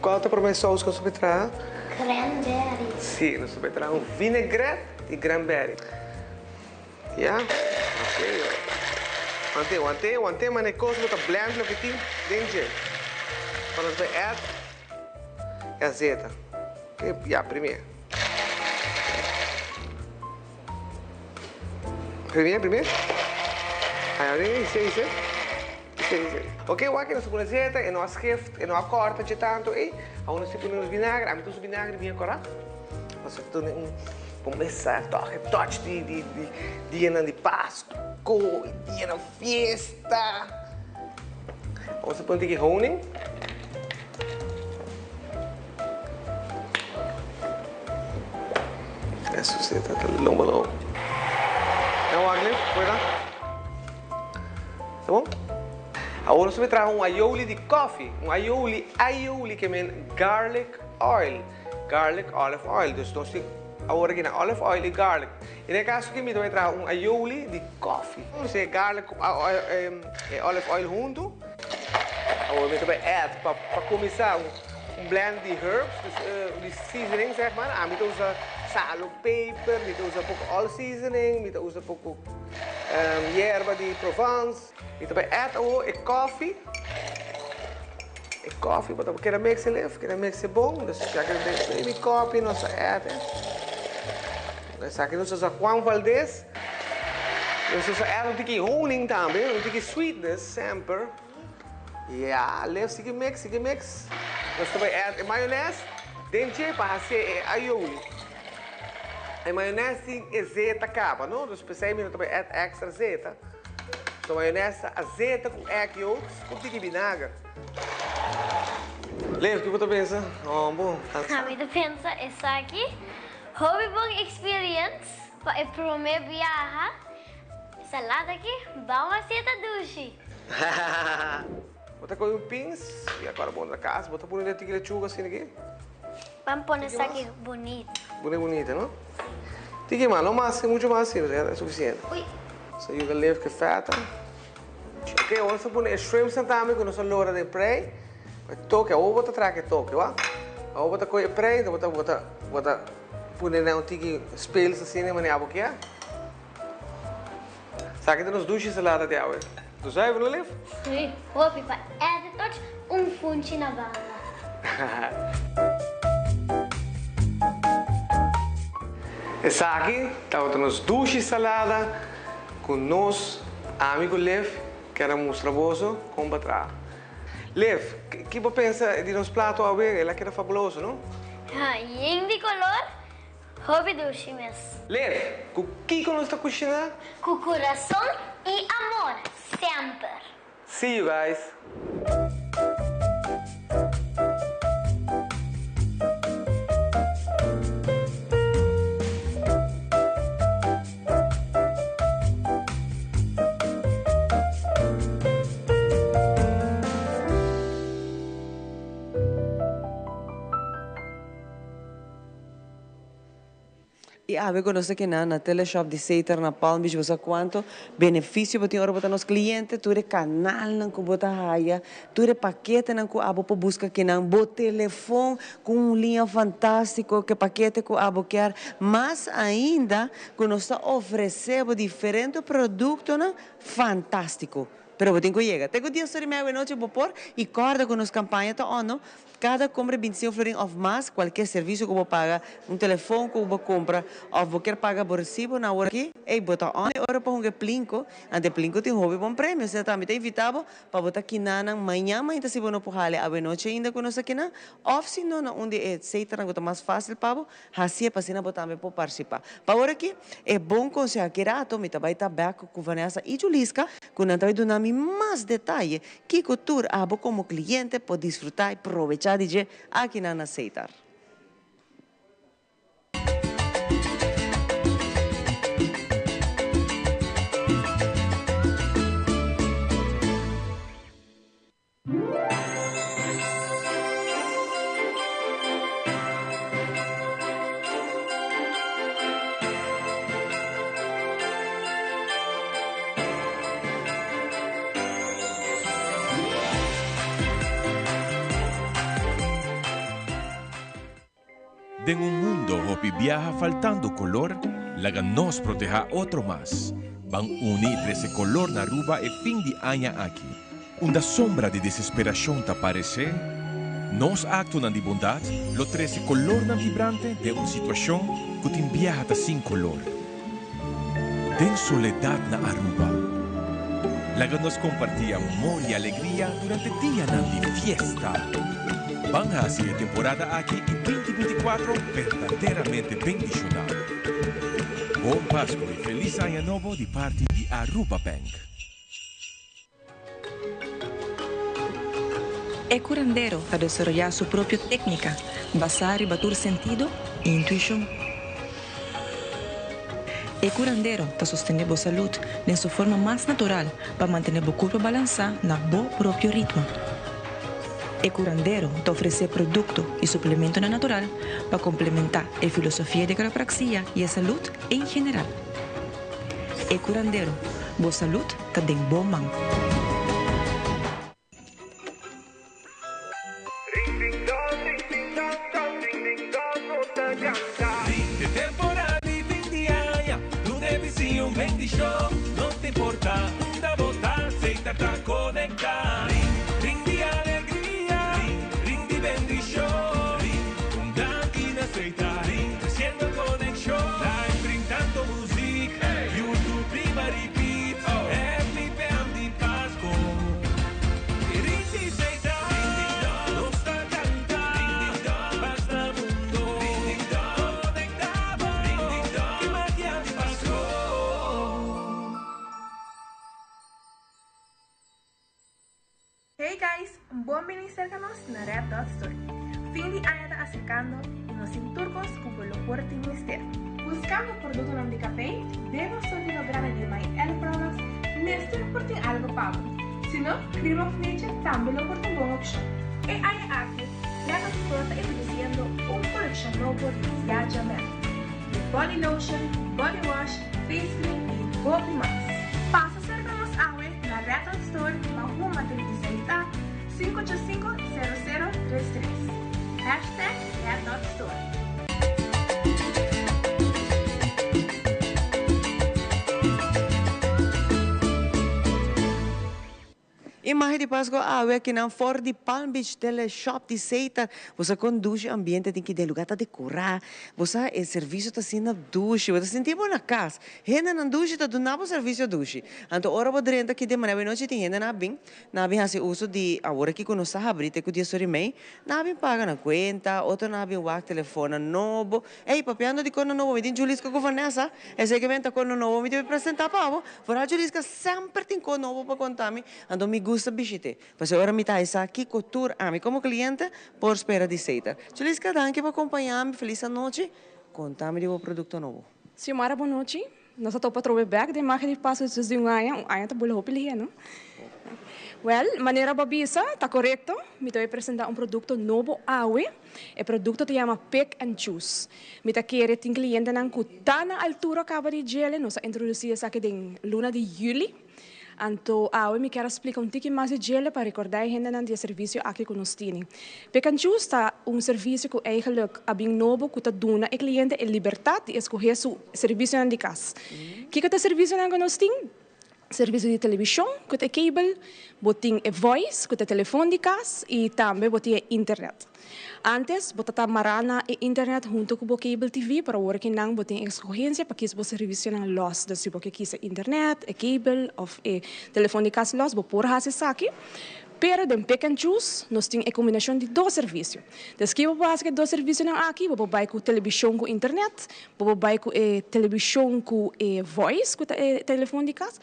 Cual ta prome saus cu nos ta bai traha? Cranberry. Si, nos ta bai traha un vinaigrette di cranberry. Ya, ok. Wante, wante, wante mane kos bo ta blend loke tin den dje. Pa nos bai add e azeta. Ok, ya, primé. Primé, primé. Ay, a ver, ise, ise. Ise, ise. Ok, wak, nos ta pone azeta, e no a skift, e no a kòrta dje tantu ei. Awor nos tin pone nos vinagre, ami ta usa vinagre bien kòrá. Nos ta duna un promesa tòg e touch di di di dianan di Pasko i dianan fiesta. Nos ta pone un tiki honing. Eso si ta ta lomba lomba. Nan wak lef, pueda. Ta bon? Awor nos ta traha un aioli di kofi. Un aioli, aioli ke men garlic oil. Garlic olive oil. Dus nos tin awor aki na olive oil y garlic. Y den e caso aki mi ta bay traha un aioli di kofi. Nos e garlic cu e olive oil hunto. Awor mi ta bay add pa pa cuminsa un blend di herbs, dus di seasoning zeg maar. Ami ta usa salo, peper, mi ta usa poco all seasoning, mi ta usa poco yerba di Provence. Mi ta bay add awor e koffie. E koffie bo ta keda mix el ef, keda mix e bon. Dus ya ke den mi koffie nos a add e. Esaki nos a usa Juan Valdez. Nos a add un tiki honing tambe, un tiki sweetness semper. Ya, lef sigui mix, sigui mix. Nos ta bay add e mayones den dje pa haci e aioli. E mayones tin e zeta caba, no? Dus p'esey mi no ta bay add extra zeta. So mayones ta azeta ku egg yolks ku tiki binager. Lev, ki bo ta pensa? Oh, bo ta. Ami ta pensa esaki hopi bon experience pa e prome biaha. Salada aki bao azeta dushi. Bo ta kohe un pins i akora bo na kas bo ta pone den tiki lechuga asina aki. Ban pone esaki bonito. Pone bonito, no? Tiki mas, no mas, mucho mas si, ta suficiente. Uy. So yuda leef ke feta. Ok, awor nos ta pone e shrimpsnan tambe ku nos a lora den prei. E toke, awor bo ta traha ke toke, wak. Awor bo ta kohe e prei, bo ta bo ta bo ta pone nan un tiki speels asina manera abo kier. Esaki ta nos dushi salada di awe. Tu zuiver no Liv? Sí, hopi pa add toch un funchi na banda. Esaki tabata nos dushi salada ku nos ami ku Liv kier a mustra boso kon pa traha. Liv, ki bo pensa di nos plato awe? El a keda fabuloso, no? Yen di color, hopi dushi mes. Liv, cu kico nos ta cushina? Cu curason y amor, semper. See you guys! I awe ku nos ta kina na Teleshop di Setar na Palm Beach bo sa kuantu benefisio bo tin ora bo ta nos kliente, tur e kanalnan ku bo ta haya, tur e paketenan ku abo por buska kinan, bo telefon ku un liña fantástiko, ke pakete ku abo kier, mas ainda ku nos ta ofresé bo diferente produktonan fantástiko. Pero bo tin ku yega te ku dies ora i mei awenochi bo por i kòrda ku nos kampaña ta òno Kada kompra 25 florin òf mas, kualke servisio ku bo paga, un telefon ku bo kumpra òf bo kier paga bo resibo na ora aki, ey, bo ta on e ora pa hunga e plinko, anto e plinko tin hopi bon premio. Asina tambe ta invitá bo pa bo ta kinanan mañan mainta si bo no por hali awenochi ainda ku nos ta kina, òf si no na un di e seternan ku ta mas fásil pa bo, hasié pa asina bo tambe por partisipá. Pa ora aki, e bon konseho aki rato mi ta bai ta bèk ku Vanessa i Juliska ku nan ta bai duna mi mas detaye Kiko tur abo komo kliente por disfrutá i probechá di dje akinan na Setar? Den un mundo hopi biaha faltando color, laga nos proteha otro mas. Ban uni y trece color na Aruba e fin di aña aki. Unda sombra di desesperacion ta parece, nos actonan di bondad lo trece colornan vibrante den un situacion cu tin biaha ta sin color. Den soledad na Aruba. Laga nos comparti amor y alegria durante dianan di fiesta. Ban haci e temporada aki y 2024 berdaderamente bendiciona. Bon Pasco y Feliz Aña Nobo di parti di Aruba Bank. E curandero ta desaroyá su propio técnica basá riba tur sentido i intuishon. E curandero ta sostené bo salud den su forma mas natural pa mantené bo curpa balansá na bo propio ritmo. E curandero ta ofresé producto i suplementonan natural pa complementá e filosofia di quiropraxia i e salud en general. E curandero, bo salud ta den bo man. Hey guys, bon bini serka nos na Red Dot Store. Fin di aña ta aserkando i nos tin tur kos ku bo lo por tin mester. Buskando produktonan di kafé? Den nos surtido grandi di My L Products mester por tin algu pa bo. Si no, Cream of Nature tambe lo por ta un bon opshon. E aña aki, Red Dot Store ta introdusiendo un kolekshon nobo di Yaja Man, di body lotion, body wash, face cream i hopi mas. Pasa serka nos awe na Red Dot Store pa Huma 36 A, 585 0033. Hashtag Red Dot Store. Imagen di Pasco awe akinan for di Palm Beach Tele Shop di Seitar. Bo sa kon dushi ambiente tin ki den lugar ta decorá. Bo sa e servicio ta asina dushi. Bo ta sinti bo na cas. Hendenan dushi ta duna bo servicio dushi. Anto ora bo drenta aki den manera nochi tin hendenan a bin. Nan a bin haci uso di awor aki cu nos ta habri te cu dies ora y mei. Nan a bin paga nan cuenta, otronan a bin wak telefonnan nobo. Ey, papiando di kono nobo, mi tin Juliska ku Vanessa. Esei ke benta kono nobo mi debe presentá pa bo. Vooral Juliska semper tin kono nobo pa konta mi, anto mi gusta bishit'é. Pasobra ora mi ta haña sa kiko tur ami komo kliente por spera di Seita. Juliska, danki pa kompañá mi. Felis anochi. Konta mi di bo produkto nobo. Xiomara, bon nochi. Nos a topa atrobe bek den Magia di Paso despues di un aña. Un aña ta bula hopi lihé, no? Wèl, manera bo a bisa, ta korekto. Mi ta bai presentá un produkto nobo awe. E produkto ta yama Pick and Choose. Mi ta kere tin klientenan ku ta na altura kaba di djele. Nos a introdusí esaki den luna di yüli. Anto awe mi kier a splika un tiki mas di djele pa rekordá e hendenan di e servisio aki ku nos tini. Pick and Choose ta un servisio ku eigenlik a bin nobo ku ta duna e kliente e libertat di eskohé su servisionan di kas. Kiko ta e servisionan ku nos tin? Servisio di televishon ku ta e cable, bo tin e voice ku ta e telefon di kas i tambe bo tin e internet. Antes bo ta ta mará na e internet hunto ku bo cable TV, pero awor ki nan bo tin e escogencia pa kis bo servicionan los. Dus si bo ke kis e internet, e cable of e telefon di kas los, bo por hasi esaki. Pero den pick and choose nos tin e combinacion di dos servicio. Dus ki bo por hasi ku e dos servicionan aki? Bo por bai ku televishon ku internet, bo por bai ku e televishon ku e voice ku ta e telefon di kas,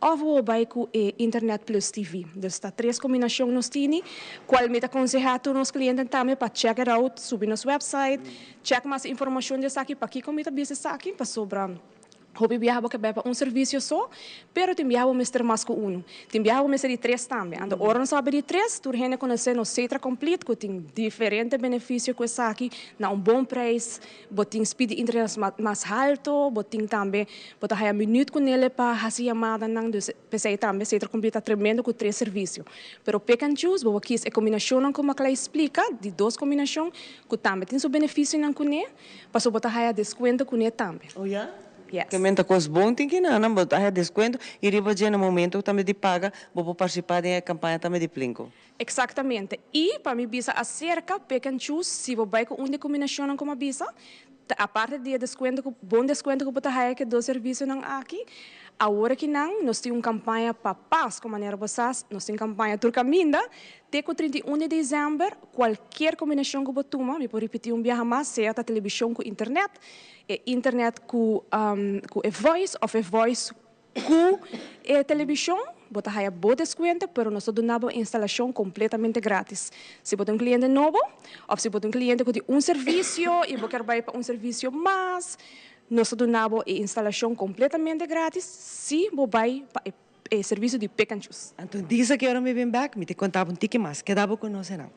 Of bo bai ku e internet plus TV. Dus ta tres kombinashon nos tini, kual mi ta konsehá tur nos klienten tambe pa check it out, subi nos website, check mas informashon di esaki, pakiko mi ta bisa esaki, pasobra hopi biaha bo ke bai pa un servisio so, pero tin biaha bo mester mas ku unu. Tin biaha bo mester di tres tambe. Anto ora nos a habri di tres, tur hende konosé nos Setra Complete ku tin diferente benefisio ku esaki na un bon preis. Bo tin speed di internet mas halto, bo tin tambe, bo ta haya minuut ku nele pa hasi yamadanan, dus p'esei tambe Cetra Complete ta tremendo ku tres servisio. Pero pick and choose, bo por kis e kombinashonnan ku Maklay splika, di dos kombinashon, ku tambe tin su benefisionan kuné, pasobra bo ta haya deskuento kuné tambe. Oh ya? Yes. Ke men ta kos bon tin kina nan, bo ta haya deskuento i riba dje na momento tambe di paga, bo por partisipá den e kampaña tambe di Plinko. Exactamente. Y pa mi bisa acerca pick and choose, si bo bay cu un di e combinacionnan como a bisa, ta aparte di e descuento cu, bon descuento cu bo ta haya cu e dos servicionan aki, awor aki nan nos tin un campaña pa Pasco, manera bo sa, nos tin campaña tur caminda, te cu 31 di december, cualkier combinacion cu bo tuma, mi por ripiti un biaha mas, sea ta television cu internet, e internet cu cu e voice of e voice Ku e televishon bo ta haya bo deskuento pero nos ta duna bo instalashon kompletamente gratis. Si bo ta un kliente nobo òf si bo ta un kliente ku tin un servisio i bo kier bai pa un servisio mas, nos ta duna bo e instalashon kompletamente gratis si bo bai pa e servisio di pick and choose. Anto disa ki ora mi bin bek mi ta konta bo un tiki mas. Keda bo ku nos enan.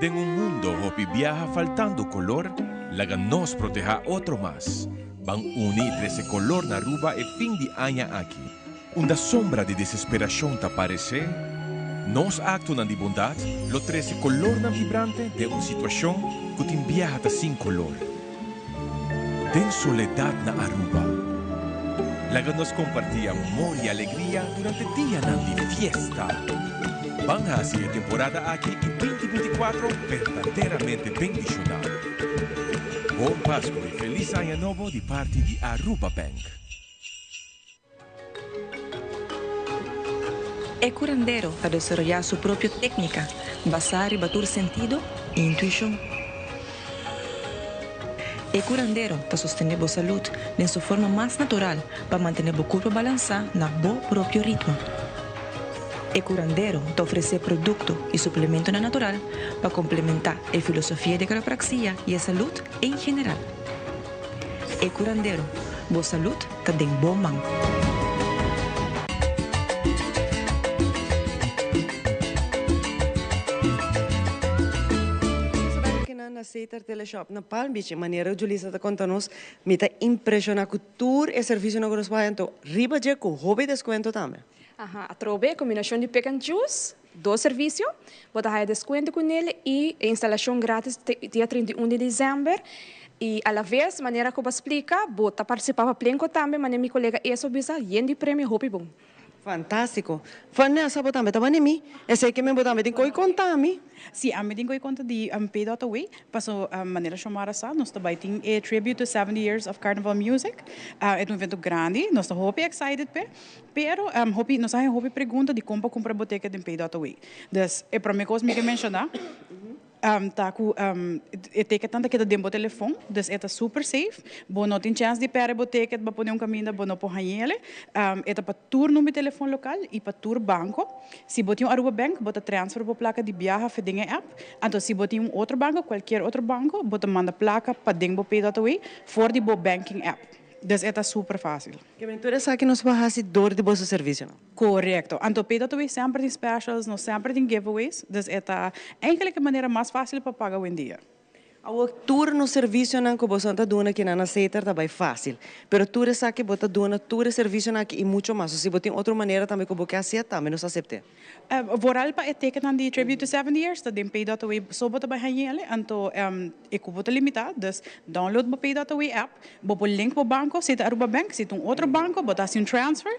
Den un mundo hopi biaha faltando color, laga nos proteha otro mas. Ban uni y trece color na Aruba e fin di aña aki. Unda sombra di desesperacion ta parece, nos actonan di bondad lo trece colornan vibrante den un situacion cu tin biaha ta sin color. Den soledad na Aruba. Laga nos comparti amor y alegria durante dianan di fiesta. Ban haci e temporada aki y 2024 berdaderamente bendiciona. Bon Pasco y Feliz Aña Nobo di parti di Aruba Bank. E curandero ta desaroyá su propio técnica basá riba tur sentido i intuishon. E curandero ta sostené bo salud den su forma mas natural pa mantené bo curpa balansá na bo propio ritmo. E curandero ta ofresé producto i suplementonan natural pa complementá e filosofia di quiropraxia i e salud en general. E curandero, bo salud ta den bo man. na Setar Teleshop na Palm Beach. E manera Julissa ta conta nos, mi ta impresiona cu tur e servicionan cu nos por haya, anto riba dje cu hopi descuento tambe. Aha, atrobe combinacion di pick and choose, dos servicio, bo ta haya descuento cu nel y e instalacion gratis te dia 31 di december. Y a la vez, manera cu bo a splica, bo ta participa pa Plenco tambe, manera mi colega Eso bisa, yen di premio hopi bon. Fantástiko. Vanessa, bo tambe ta bani mi? Esei ke men bo tambe tin koi konta mi. Sí, ami tin koi konta di Pay Dot Away. Paso manera Xiomara sa, nos ta bai tin e Tribute to 70 Years of Carnival Music. E ta un evento grandi, nos ta hopi excited p'e. Pero hopi, nos a haña hopi pregunta di kon pa kumpra bo ticket den Pay Dot Away. Dus e prome kos mi ke menshoná. Ta ku e ticketnan ta keda den bo telefon, dus e ta super safe. Bo no tin chèns di pèrdè bo ticket, bo pone un kaminda bo no por hañ'el. E ta pa tur number di telefon lokal i pa tur banko. Si bo tin un Aruba Bank, bo ta transfer bo plaka di biaha fe den e app. Anto si bo tin un otro banko, kualkier otro banko, bo ta manda plaka pa den bo Pay.away for di bo banking app. Dus e ta super fásil. Ke men tur esaki nos por hasi dor di boso servisionan. Korekto. Anto PWA semper tin specials, nos semper tin giveaways, dus e ta eigenlijk e manera mas fásil pa paga awendia. Awor tur nos servisionan ku boso ta duna kinan na Setar ta bai fásil. Pero tur esaki bo ta duna tur e servisionan aki i mucho mas. So si bo tin otro manera tambe ku bo ke hasié tambe nos asept'é. Vooral pa e tekennan di Tribute to 70 Years ta den PayDotAway so bo ta bai hañ'el, anto e cupo ta limita, dus download bo PayDotAway app, bo por link bo banco, si ta Aruba Bank, si ta un otro banco bo ta haci un transfer,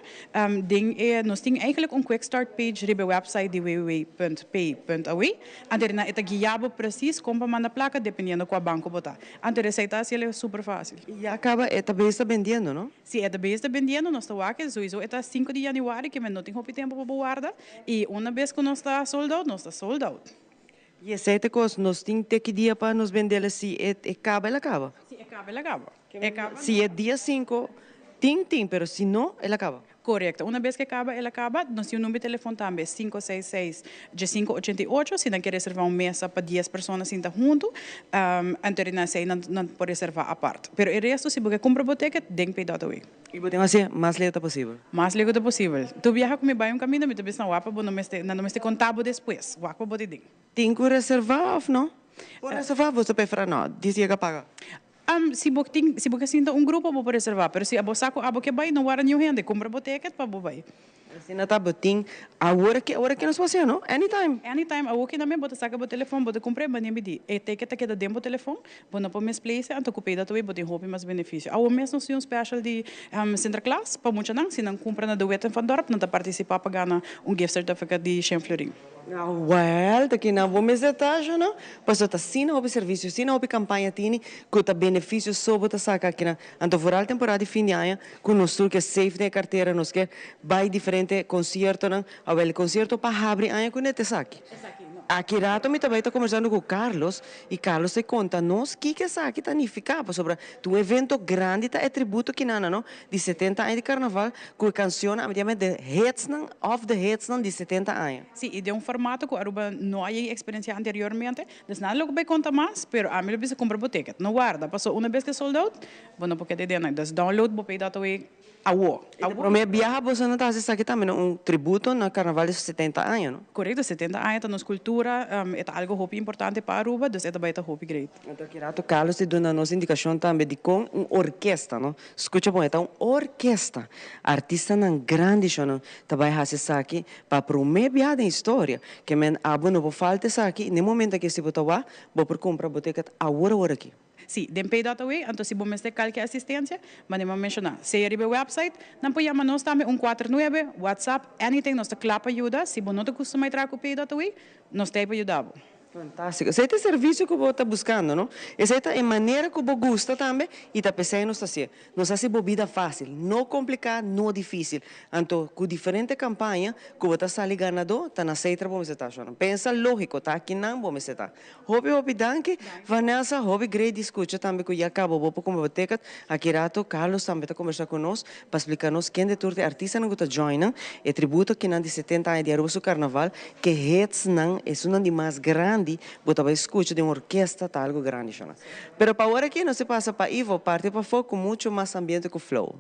den e nos tin eigenlijk un quick start page riba e website di www.pay.away, anto riba e ta guia bo precies con pa manda placa dependiendo cua banco bo ta, anto esey ta haciel super facil. Y ya caba e ta bes ta bendiendo no? Si e ta bes ta bendiendo nos ta wak souiso e ta sinku di januari ke men no tin hopi tempu pa bo warda i una bes ku nos ta sold out nos ta sold out. I esei ta kos nos tin te ki dia pa nos bendel si e kaba el a kaba? Si e kaba el a kaba. E kaba. Si e dia sinku tin tin pero si no el a kaba. Korekto. Una bes ke kaba el a kaba. Nos tin un number di telefon tambe, sinku seis seis diesinko ochenta i ocho, si nan ke reservá un mesa pa dies persona sinta huntu, anto di nan esei nan nan por reservá apart. Pero e resto si bo ke kumpra bo ticket, den pay dot away. I bo tin hasié mas leu ta posibel? Mas leu ku ta posibel. Tur biaha ku mi bai un kaminda mi ta bisa nan wak pa bo no mester nan no mester konta bo despues, wak pa bo di den. Tin ku reservá òf no? Por reservá bo ta preferá no, dis yega paga? Si bo tin, si bo ke sinta un grupo bo por reservá, pero si abo sa ku abo ke bai no wara niun hende, kumpra bo ticket pa bo bai. Asina ta bo tin awor aki, awor aki nos por hacié no? Anytime. Anytime, awor ki tambe bo ta saka bo telefon, bo ta kumpra e mania mi di, e ticket ta keda den bo telefon, bo no por misplace, anto ku pay dat away bo tin hopi mas benefisio. Awor mes nos tin un special di Sinterklaas pa muchanan, si nan kumpra na De Witte van Dorp nan ta partisipa pa gana un gift certificate di shen florin. Awel, ta kina bo mester ta, Shona? Pasobra ta asina hopi servisio, asina hopi kampaña tini ku ta benefisio so bo ta saka akinan. Anto foral temporada di fin di aña ku nos tur ke safe den e kartera, nos ke bai diferente konsiertonan. Awel, e konsierto pa habri aña kuné ta esaki. Aki rato mi ta bai ta kombersando ku Carlos i Carlos ta konta nos kiko esaki ta nifiká pasobra ta un evento grandi ta e tributo kinana no di setenta aña di karnaval ku e kansionnan ami ta yama de hitsnan òf de hitsnan di setenta aña. Sí, i den un formato ku Aruba no a yega eksperensiá anteriormente. Dus nada loke bai konta mas, pero ami lo bisa kumpra bo ticket. No warda, pasobra una bes ke sold out, bo no por keda den nan. Dus download bo pay.away Awo. E ta prome biaha boso no ta hasi esaki tambe no? Un tributo na karnaval di su setenta aña no? Korekto, setenta aña ta nos kultura, e ta algo hopi importante pa Aruba, dus e ta bai ta hopi great. Anto aki rato Carlos ta duna nos indikashon tambe dikon un orkesta no? Skucha bon, e ta un orkesta. Artistanan grandi shonnan ta bai hasi esaki pa prome biaha den historia. Ke men abo no por falta esaki, n'e momento aki si bo ta wak, bo por kumpra bo ticket awor awor aki. Sí, den Pay dot Away, anto si bo mester kalke asistencia, mane mi a menciona, sea riba e website, nan por yama nos tambe un kuater nuebe, WhatsApp, anything, nos ta kla pa yuda, si bo no ta custuma e traha cu Pay dot Away, nos ta ei pa yuda bo. Fantástico. Esei ta e servicio cu bo ta buscando, no? Esei ta e manera cu bo gusta tambe y ta p'esei nos ta hacié. Nos haci bo bida fácil, no complicá, no difícil. Anto, cu diferente campaña cu bo ta sali ganadó, ta na Cetra bo mester ta, shornan. Pensa lógico, ta akinan bo mester ta. Hopi hopi danki Vanessa, hopi great di scucha tambe cu ya caba bo por cumpra bo ticket. Aki rato Carlos tambe ta combersa cu nos pa splica nos kende tur di artistanan cu ta join nan e tributo akinan di 70 aña di Aruba su carnaval, ke hits nan, esunnan di mas grandi bo ta bay scucha den un orkesta ta algo grandi shona. Pero pa awor aki nos ta pasa pa Ivo parti pafo cu mucho mas ambiente cu flow.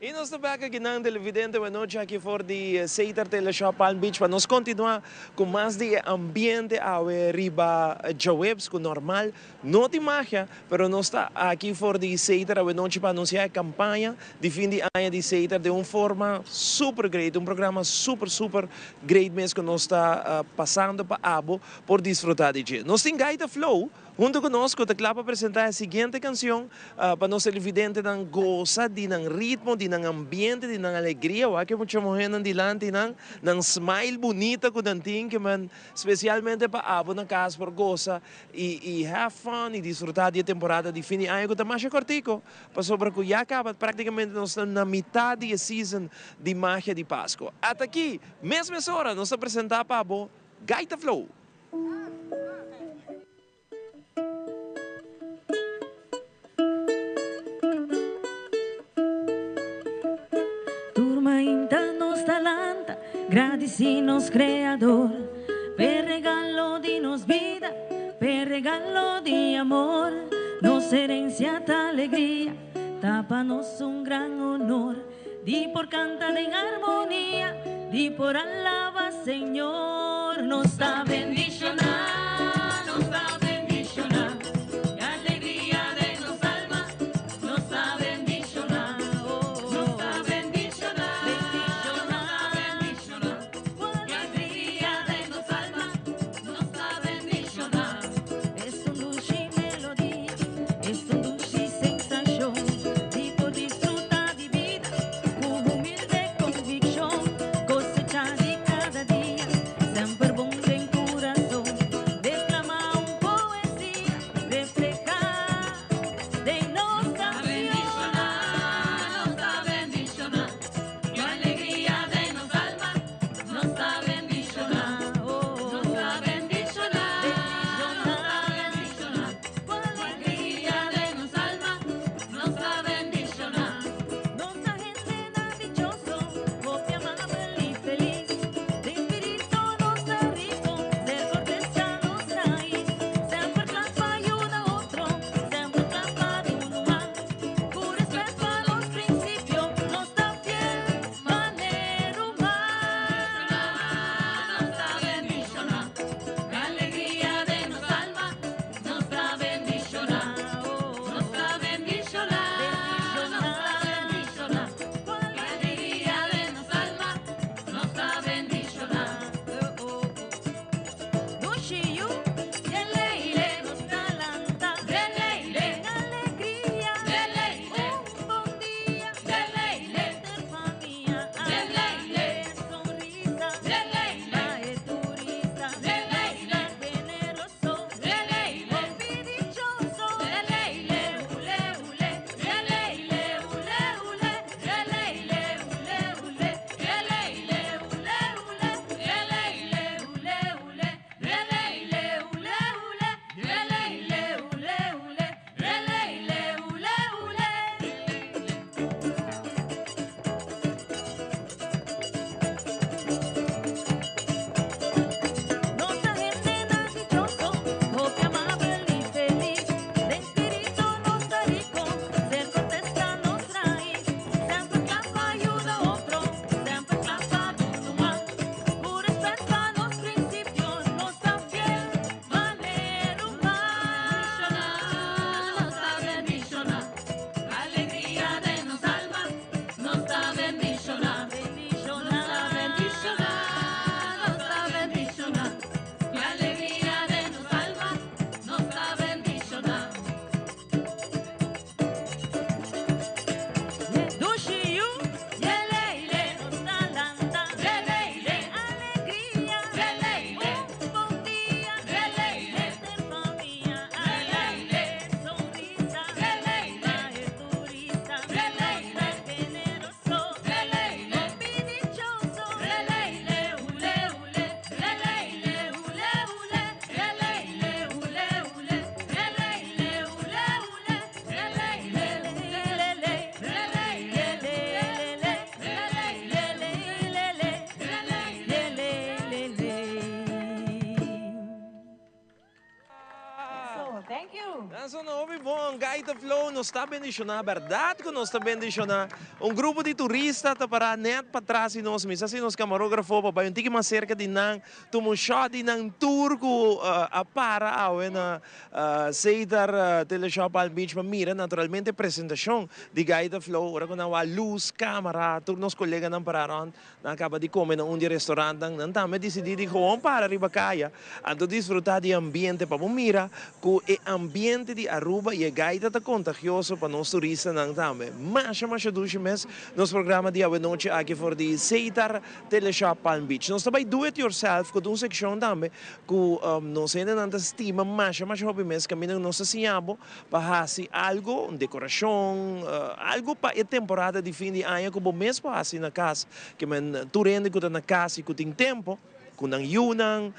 Y nos ta bek akinan televidente buenochi aki for di Seitar Teleshop Palm Beach pa nos continua cu mas di e ambiente awe riba djaweps cu normal no tin magia pero nos ta aki for di Seitar awenochi pa anuncia e campaña di fin di aña di Seitar den un forma super great un programa super super great mes cu nos ta pasando pa abo por disfruta di dje. Nos tin Gaita Flow Hunto ku nos ku ta kla pa presentá e siguiente kansion pa nos televidentenan gosa di nan ritmo, di nan ambiente, di nan alegria. Wak e mucha muhénan dilanti nan, nan smile bunita ku nan tin ke men spesialmente pa abo na kas por gosa i i have fun i disfrutá di e temporada di fin di aña ku ta masha kòrtiku pasobra ku ya kaba praktikamente nos ta na mitá di e season di magia di Pasko. Ata'ki mes mesora nos ta presentá pa bo Gaita Flow! Tur mainta nos ta lanta, gradisí nos Kreador p'e regalo di nos bida, p'e regalo di amor. Nos herensia ta alegria, ta pa nos un gran honor di por kanta den armonia, di por alaba Señor. Nos ta bendishoná, nos ta bendishoná, e alegria den nos alma, nos ta bendishoná, nos ta bendishoná, nos ta bendishoná, e alegria den nos alma, nos ta bendishoná. Es un dushi melodia, es un dushi sensashon di por disfrutá di bida ku humilde konvikshon, kosechá di kada dia, semper bon den kurason, deklamá un poesia, reflehá den nos kansion. Nos ta bendishoná, ku alegria den nos alma, nos ta bendishoná, nos ta bendishoná, nos ta bendishoná, ku alegria den nos alma, nos ta bendishoná. Nos ta hendenan dichoso, hopi amabel i felis. Den spirito nos ta rico, ser cortes ta nos rais. Semper kla pa yuda otro, semper kla pa duna un man. Ku respet pa nos prinsipio, nos ta fiel manera human. Nos ta bendishoná, e alegria den nos alma. Nos ta bendishoná, nos ta bendishoná, nos ta bendishoná, e alegria den nos alma. Nos ta bendishoná. Dushi yu, deleile, nos ta lanta, deleile, den alegria, deleile, un bon dia, deleile, ter famia, deleile, sonrisa, deleile, pa e turista, deleile, generoso, deleile, hopi dichoso, deleile, ule ule, deleile, ule ule, deleile, ule ule, deleile, ule ule, deleile, ule ule, deleile, ule ule, deleile, ule ule, deleile, ule ule. Nos ta hendenan dichoso, hopi amabel i felis. Den spirito nos ta rico, ser cortes ta nos rais. Semper kla pa yuda otro, semper kla pa duna un man. Ku respet pa nos prinsipio, nos ta fiel manera human. Nos ta bendishoná, alegria den nos alma. Nos ta bendishoná, nos ta bendishoná, nos ta bendishoná. Ku alegria den nos alma, nos ta bendishoná. Dushi yu, deleile, nos ta lanta, deleile, alegria, deleile, un bon dia, deleile, ter famia, deleile, sonrisa, deleile, pa e turista, deleile, generoso, deleile, hopi dichoso, deleile, ule ule, deleile, ule ule, deleile, ule ule, deleile, ule ule, deleile, lele, deleile, lele, deleile, lele, deleile, lele. So, thank you. Nan sona hopi bon. nan Gaita Flow, nos ta bendiciona, berdad cu nos ta bendiciona. Un grupo di turista ta para net patras di nos, mi sa si nos camarografo pa bay un tiki mas cerca di nan, tuma un shot di nan tur cu a para awe na Setar Teleshop Palm Beach pa mira naturalmente presentacion di Gaita Flow, ora cu nan wak luz, camara, tur nos coleganan para rond. Nan a kaba di kome na un di e restorantnan. Nan tambe a disidí di gewoon para riba kaya anto disfrutá di e ambiente pa bo mira ku e ambiente di Aruba i e gaita ta kontagioso pa nos turistanan tambe. Masha masha dushi mes nos programa di awenochi aki for di Seitar Teleshop Palm Beach. Nos ta bai Do It Yourself ku ta un sekshon tambe ku nos hendenan ta stima masha masha hopi mes kaminda ku nos ta siña bo Pa hasi algo, un dekorashon, algo pa e temporada di fin di aña ku bo mes por hasi na kas. Ke men tur hende ku ta na kas i ku tin tempo, ku nan yunan,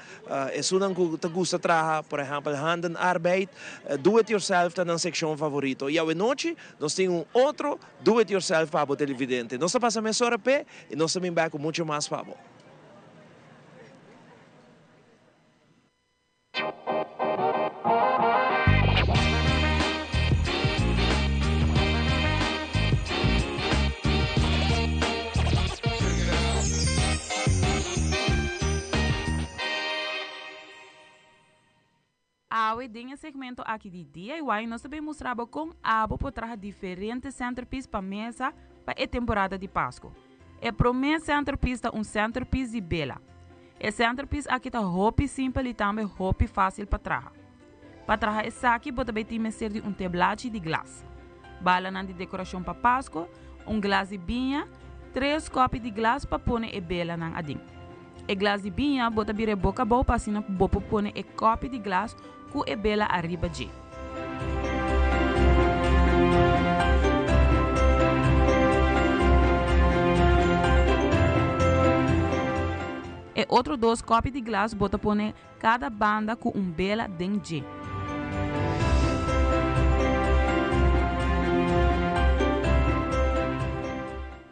esunnan ku ta gusta traha, por ehèmpel handenarbeid, do it yourself ta nan sekshon favorito. I awenochi nos tin un otro do it yourself pa bo televidente. Nos ta pasa mesora p'e i nos ta bin bèk ku mucho mas pa bo. Awe den e segmento aki di DIY nos ta bay mustra bo con abo por traha diferente centerpiece pa mesa pa e temporada di Pasco. E prome centerpiece ta un centerpiece di bela. E centerpiece aki ta hopi simpel y tambe hopi facil pa traha. Pa traha esaki bo ta bay tin mester di un teblachi di glas, balanan di decoracion pa Pasco, un glas di biña, tres kopi di glas pa pone e belanan aden. E glas di biña bo ta bira e boca abou pa asina bo por pone e kopi di glas ku e bela ariba dje. E otro dos kòpi di glas bo ta pone kada banda ku un bela den dje.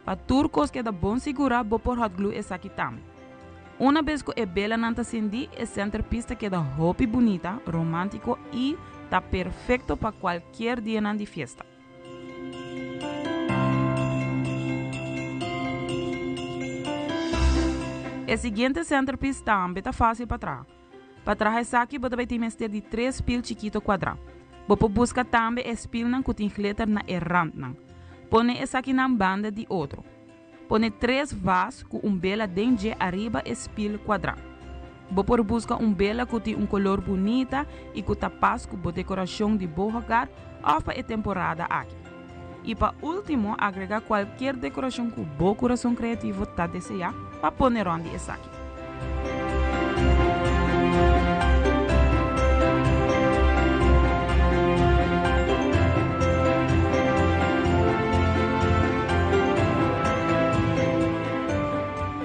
Pa tur kos keda bon sigurá bo por hot glue esaki tambe. Una bes ku e belanan ta sendí, e centerpiece ta keda hopi bunita, romántico i ta perfecto pa kualkier dianan di fiesta. E siguiente centerpiece tambe ta fácil pa traha. Pa traha esaki bo ta bai tin mester di tres spil chikito kuadrá. Bo por buska tambe e spilnan ku tin glitter na e randnan. Pone esakinan banda di otro. Pone tres vas ku un bela den dje ariba e spil kuadrá. Bo por buska un bela ku tin un kolor bunita i ku ta pas ku bo dekorashon di bo hogar òf pa e temporada aki. I pa último agregá kualkier dekorashon ku bo kurason kreativo ta deseá pa pone rònt di esaki.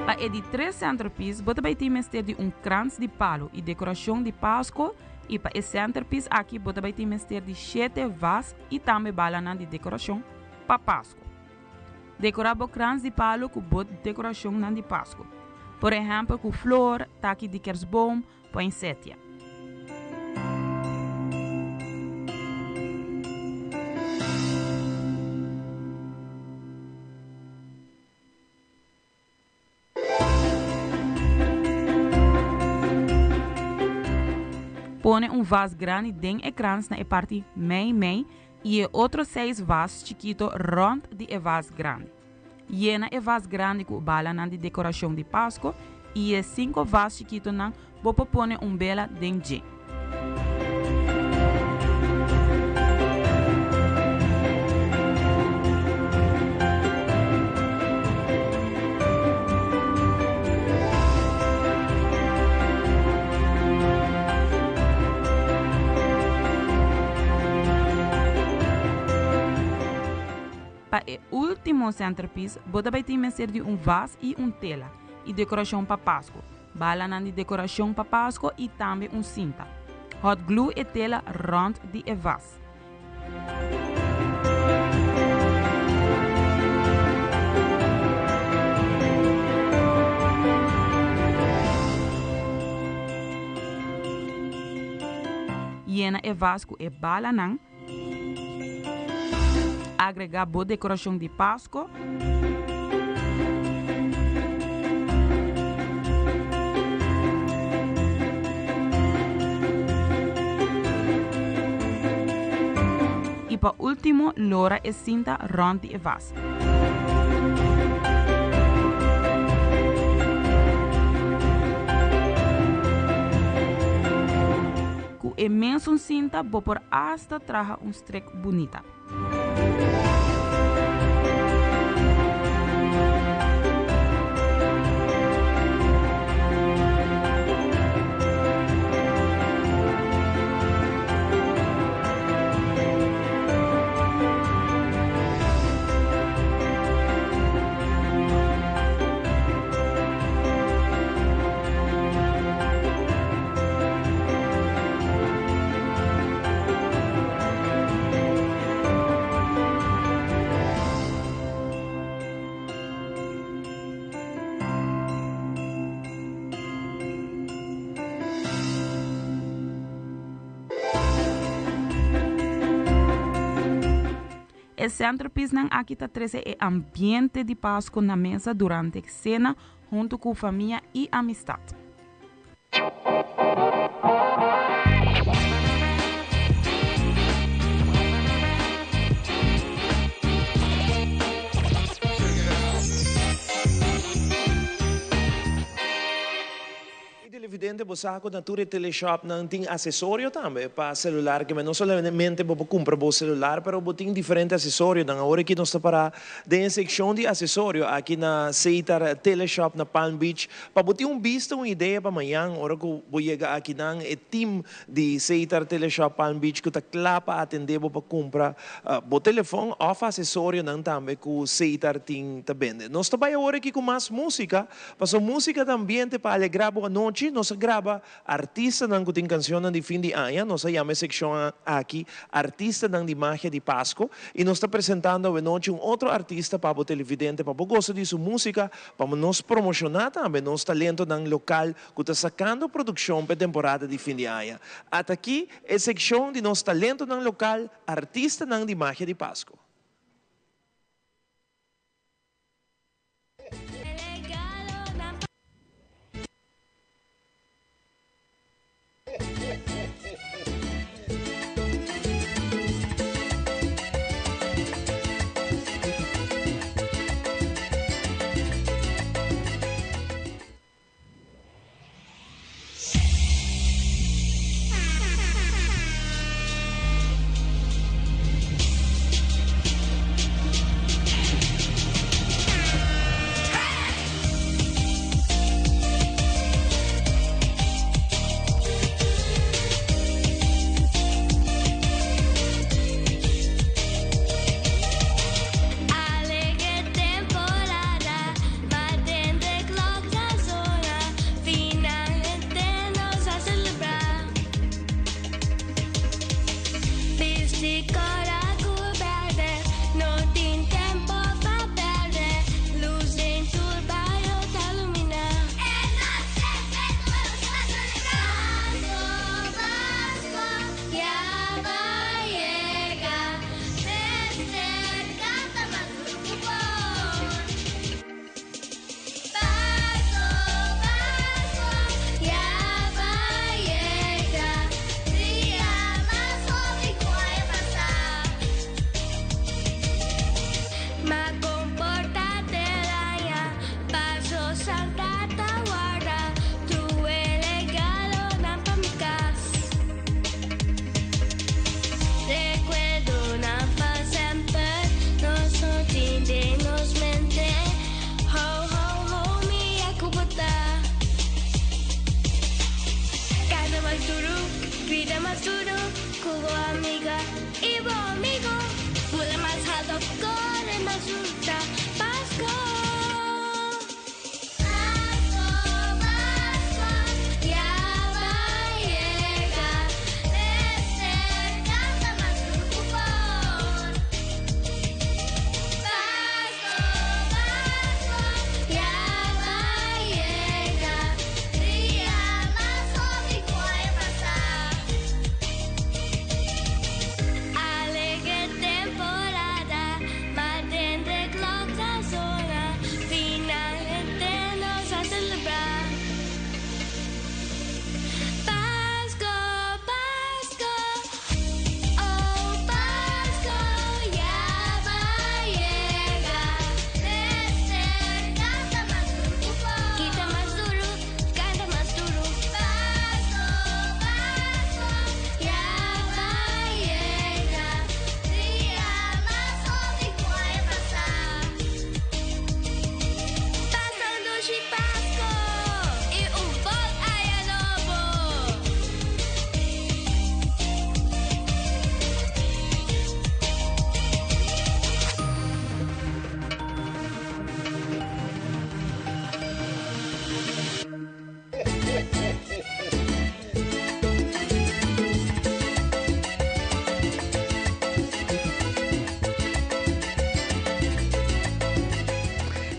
Pa e di tres centerpiece bo ta bay tin mester di un krans di palo y decoracion di Pasco y pa e centerpiece aki bo ta bay tin mester di shete vas y tambe balanan di decoracion pa Pasco. Dekorá bo krans di palu ku bo dekorashonnan di Pasku. Por ehèmpel ku flor, taki di kersboom, poinsettia. Pone un vas grandi den e krans na e parti mei mei i e otro seis vas chikito rònt di e vas grandi. Yena e vas grandi ku balanan di dekorashon di Pasko i e sinku vas chikitonan bo por pone un bela den dje. Pa e último centerpiece, bo ta bai tin mester di un vas i un tela i dekorashon pa Pasku. Balanan di dekorashon pa Pasko i tambe un sinta. Hot glue e tela rònt di e vas. Yena e vas ku e balanan. Agrega bo decoracion di Pasco. Y pa ultimo lora e cinta rond di e vas. Cu e mesun cinta bo por hasta traha un strik bunita. E centerpiecenan aki ta trece e ambiente di Pasco na mesa durante cena hunto cu famia y amistad. E televidente bo sa cu na tur e teleshopnan tin acesorio tambe pa celular kimen no solamente bo por cumpra bo celular pero bo tin diferente acesorionan. Awor aki nos ta para den e seccion di acesorio aki na Seitar Teleshop na Palm Beach pa bo tin un bista un idea pa mañan ora cu bo yega akinan e team di Seitar Teleshop Palm Beach cu ta cla pa atende bo pa cumpra bo telefon of acesorionan tambe cu Seitar tin ta bende. Nos ta bay awor aki cu mas musica. Paso músika ta ambiente pa alegrá bo anochi. Nos a graba artistanan ku tin kanshonnan di fin di aña. Nos a yama e sekshon aki Artistanan di Magia di Pasko. I nos ta presentando awenochi un otro artista pa bo televidente pa bo gosa di su músika, pa nos promoshoná tambe nos talentonan lokal ku ta sakando produkshon pa e temporada di fin di aña. At'akí e sekshon di nos talentonan lokal, Artistanan di Magia di Pasko.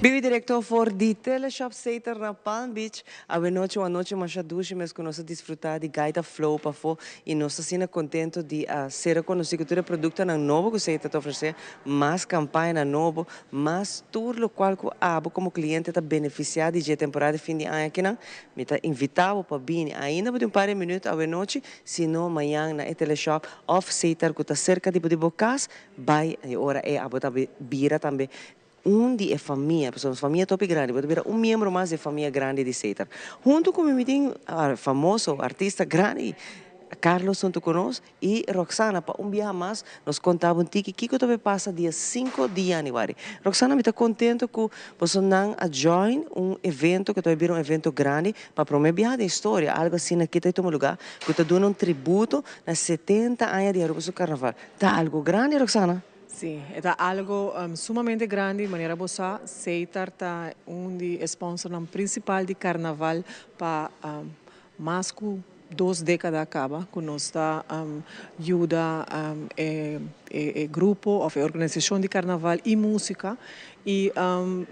Bibi directo for di Teleshop Setar na Palm Beach. Awe nochi un anochi masha dushi mes cu nos a disfruta di Gaita Flow pafo y nos ta asina contento di a ser conoci cu tur e productonan nobo cu Setar ta ofrece, mas campañanan nobo, mas tur locual cu abo como cliente ta beneficia di dje temporada di fin di aña akinan. Mi ta invita bo pa bini ainda bo tin un par di minuut awe nochi, si no mañan na e Teleshop of Setar cu ta cerca di bo di bo cas, bay y ora ey abo ta bira tambe un di e famia, pasobra nos famia ta hopi grandi, bo ta bira un miembro mas di e famia grandi di Setar. Hunto cu mi mi tin famoso artista grandi Carlos hunto cu nos y Roxana pa un biaha mas nos conta bo un tiki kico ta bay pasa dia sinku di januari. Roxana mi ta contento cu boso nan a join un evento cu ta bay bira un evento grandi pa prome biaha den historia algo asina aki ta tuma lugar cu ta duna un tributo na setenta aña di Aruba su carnaval. Ta algo grandi Roxana? Sí, e ta algo sumamente grandi, manera bo sa, Seitar ta un di e sponsornan principal di Carnaval pa mas cu dos decada caba cu nos ta yuda e e grupo of e organisacion di Carnaval y musica y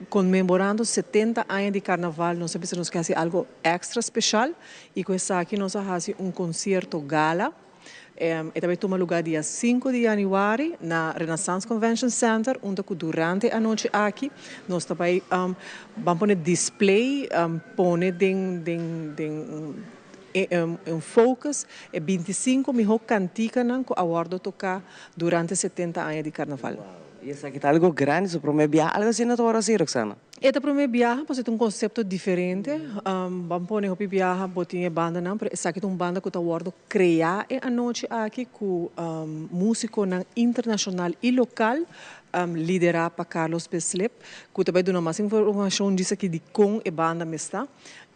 conmemorando setenta aña di Carnaval nos a bisa nos ke haci algo extra special y cu esaki nos a haci un concierto gala. E ta bay tuma lugar dia sinku di januari na Renaissance Convention Center, unda cu durante e anochi aki nos ta bay ban pone display, pone den den den un focus e bintisinco miho canticanan cu a wordo toca durante setenta aña di Carnaval. Y esaki ta algo grandi, su prome biaha, algo asina ta worde haci, Roxana? E ta prome biaha pasobra e ta un konsepto diferente. Ban pone hopi biaha bo tin e bandanan, pero esaki ta un banda ku ta wòrdu kreá e anochi aki ku músikonan internashonal i lokal liderá pa Carlos Bislip ku ta bai duna mas informashon djis aki di kon e banda mes ta.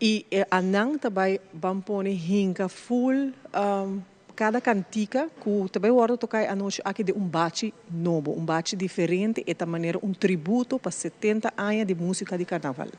I e anan ta bai ban pone hinka ful. Kada kantika ku ta bai wòrdu toká e anochi aki den un bachi nobo, un bachi diferente, e ta manera un tributo pa setenta aña di músika di karnaval.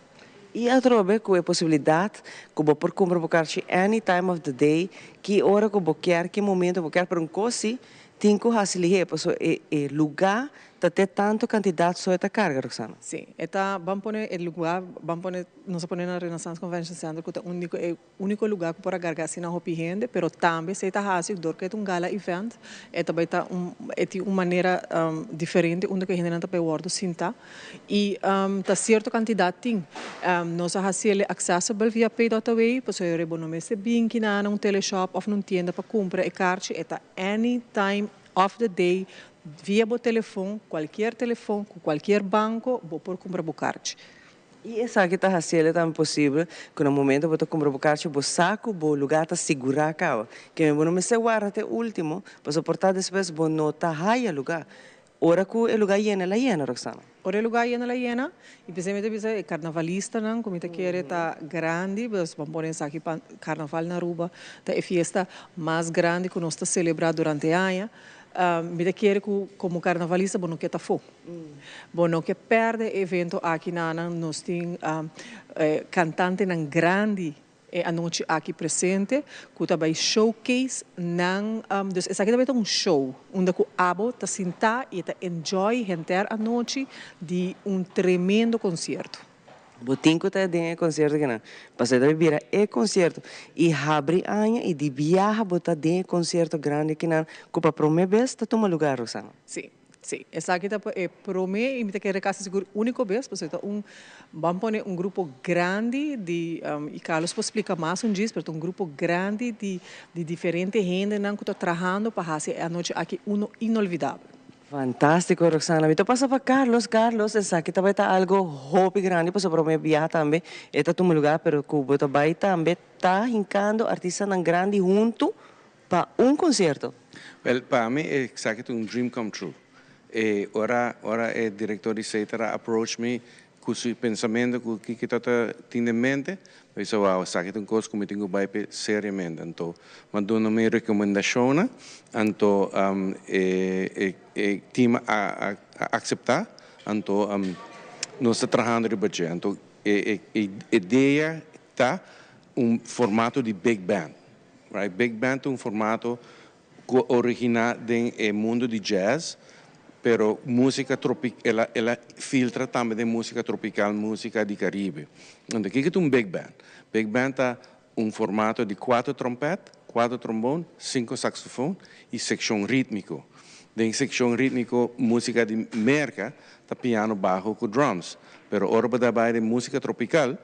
I atrobe ku e posibilidat ku bo por kumpra bo karchi any time of the day, ki ora ku bo kier, ki momento bo kier, pero un kos si tin ku hasi lihé, pasobra e e lugá ta te tantu kantidat so e ta karga, Roxana. Sí, e ta, ban pone e lugá, ban pone, nos a pone na Renaissance Convention Center ku ta úniko e Úniko lugá ku por a garga asina hopi hende, pero tambe esei ta hasi dor ku e ta un gala event, e ta bai ta un e tin un manera diferente unda ku e hendenan ta bai wòrdu sintá i ta sierto kantidat tin. Nos a hasi el accessible via pay dot away, pasobra bo no mester bin kina na un teleshop òf na un tienda pa kumpra e karchi, e ta any time of the day via bo telefon, kualkier telefon ku kualkier banko bo por kumpra bo karchi. I esaki ta hasiel tambe posibel ku na momento bo ta kumpra bo karchi bo sa ku bo lugá ta sigurá kaba. Keme bo no mester warda te último pasobra por ta despues bo no ta haya lugá. Ora ku e lugá yena el a yena, Roxana. Ora e lugá yena el a yena i p'esei mi ta bisa e karnavalistanan ku mi ta kere ta grandi pues bo a pone esaki pa karnaval na Aruba ta e fiesta mas grandi ku nos ta selebrá durante e aña. Mi ta kere ku komo karnavalista bo no ke ta afó. Bo no ke pèrdè e evento aki nanan. Nos tin kantantenan grandi e anochi aki presente ku ta bai showcase nan. Dus esaki ta bai ta un show unda ku abo ta sintá i ta enjoy henter anochi di un tremendo konsierto. Bo tin ku ta den e konsierto kinan. Pasobra e ta bira e konsierto. I habri aña i di biaha bo ta den e konsierto grandi kinan ku pa promé bes ta tuma lugá, Roxana. Sí, sí. Esaki ta e promé i mi ta kere kasi sigur úniko bes pasobra ta un, ban pone un grupo grandi di, i Carlos por splika mas un djis, pero ta un grupo grandi di di diferente hendenan ku ta trahando pa hasi e anochi aki uno inolvidabel. Fantástiko Roxana. Mi ta pasa pa Carlos. Carlos, esaki ta bai ta algo hopi grandi pasobra promé biaha tambe e ta tuma lugá pero ku bo ta bai tambe ta hinkando artistanan grandi huntu pa un konsierto. Wèl, pa mi esaki ta un dream come true. E ora ora e direktor di Setar a approach mi Ku su pensamentu ku kiko ta ta tin den mente, mi bisa wou esaki ta un kos ku mi tin ku bai p'e seriamente. Anto mi a duna mi rekomendashonnan, anto e e team a a akseptá, anto nos ta trahando riba dje. Anto e e idea ta un formato di big band, right? Big band ta un formato ku a originá den e mundu di jazz. Pero musica tropi el a el a filtra tambe den musica tropical, musica di Caribe. Anto kiko ta un big band? Big band ta un formato di cuatro trompet, cuatro trombon, cinco saxofon y seccion ritmico. Den seccion ritmico musica di Merca ta piano, bajo cu drums. Pero ora bo ta bay den musica tropical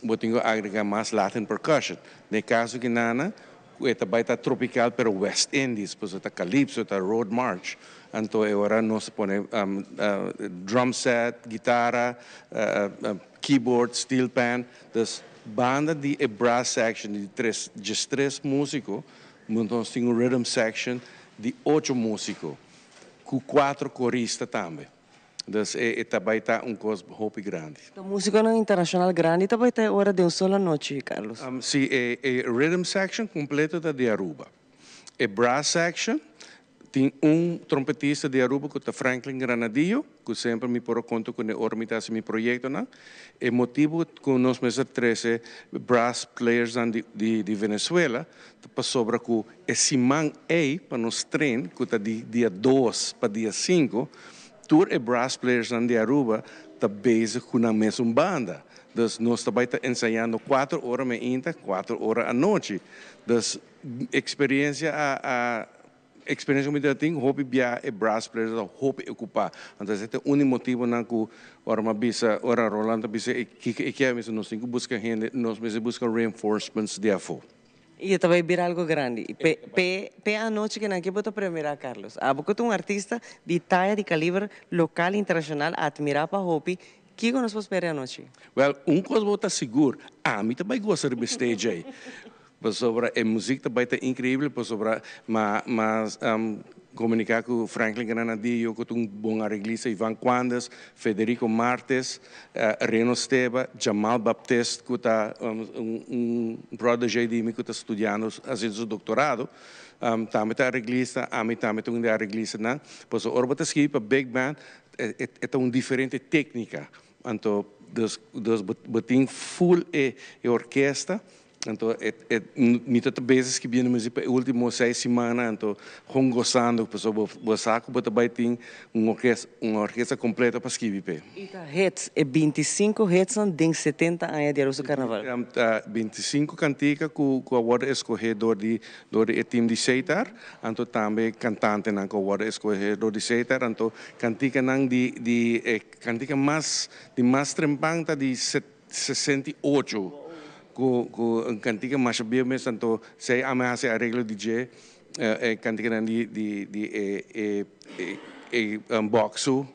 bo tin cu agrega mas Latin percussion. Den e caso ki nana cu e ta bay ta tropical pero West Indies, pasobra ta calypso, ta road march, anto e ora nos ta pone drum set, guitara, keyboard, steel pan. Dus banda di e brass section di tres, diestres musico, nos tin un rhythm section di ocho musico cu cuatro corista tambe. Dus e ta bay ta un cos hopi grandi. Ta musiconan internacional grandi ta bay ta e ora den un solo anochi, Carlos? Si, e rhythm section completo ta di Aruba. E brass section tin un trompetista di Aruba cu ta Franklin Granadillo, cu semper mi por a conta cune ora mi ta haci mi proyectonan. E motibo cu nos mester trece brass playersnan di Venezuela ta pasobra cu E siman ei pa nos train cu ta di dia dos pa dia cinco, tur e brass playersnan di Aruba ta bezig cu nan mesun banda. Dus nos ta bay ta ensayando cuatro ora meinta, cuatro ora anochi. Dus experiencia a a experiencia cu mi ta tin hopi bia e brass players ta hopi ocupa. Anto esey ta un di motibonan cu ora mi a bisa, ora Roland a bisa e kico e kier, mi bisa nos tin cu busca hende, nos mester busca reinforcements di afo. I e ta bai bira algo grandi. P'e p'e p'e anochi kinan ke bo ta premira Carlos? Abo ku ta un artista di taya di kaliber lokal i internashonal atmirá pa hopi, kiko nos por spera e anochi? Wèl, un kos bo ta sigur, ami ta bai gosa riba e stage ei. Pasobra e muzik ta bai ta inkreibel, pasobra ma ma Komuniká ku Franklin Granadillo ku ta un bon areglista, Ivan Quandes, Federico Martes, Reno Steba, Jamal Baptist ku ta un protégé di mi ku ta studiando hasiendo su doktorado, tambe ta areglista, ami tambe ta un di e areglistanan. Pasobra ora bo ta skibi pa big band e ta un diferente téknika, anto dus bo tin ful e orkesta. Anto e e mi ta ta bezig skibiendo muzik pa e ultimo seis simana anto gewoon gosando pasobra bo bo sa ku bo ta bai tin un orkesta un orkesta kompleto pa skibi p'e. I ta hits, e bintisinko hitsnan den setenta aña di Aruba su Karnaval. Ta bintisinko kantika ku ku a wòrdu eskohé dor di dor di e tim di Seitar anto tambe kantantenan ku a wòrdu eskohé dor di Seitar anto kantikanan di di e kantika mas di mas trempan ta di 68 cu cu un cantica masha bieu mes anto si ami a haci areglo di dje e canticanan di di di e e e e boxu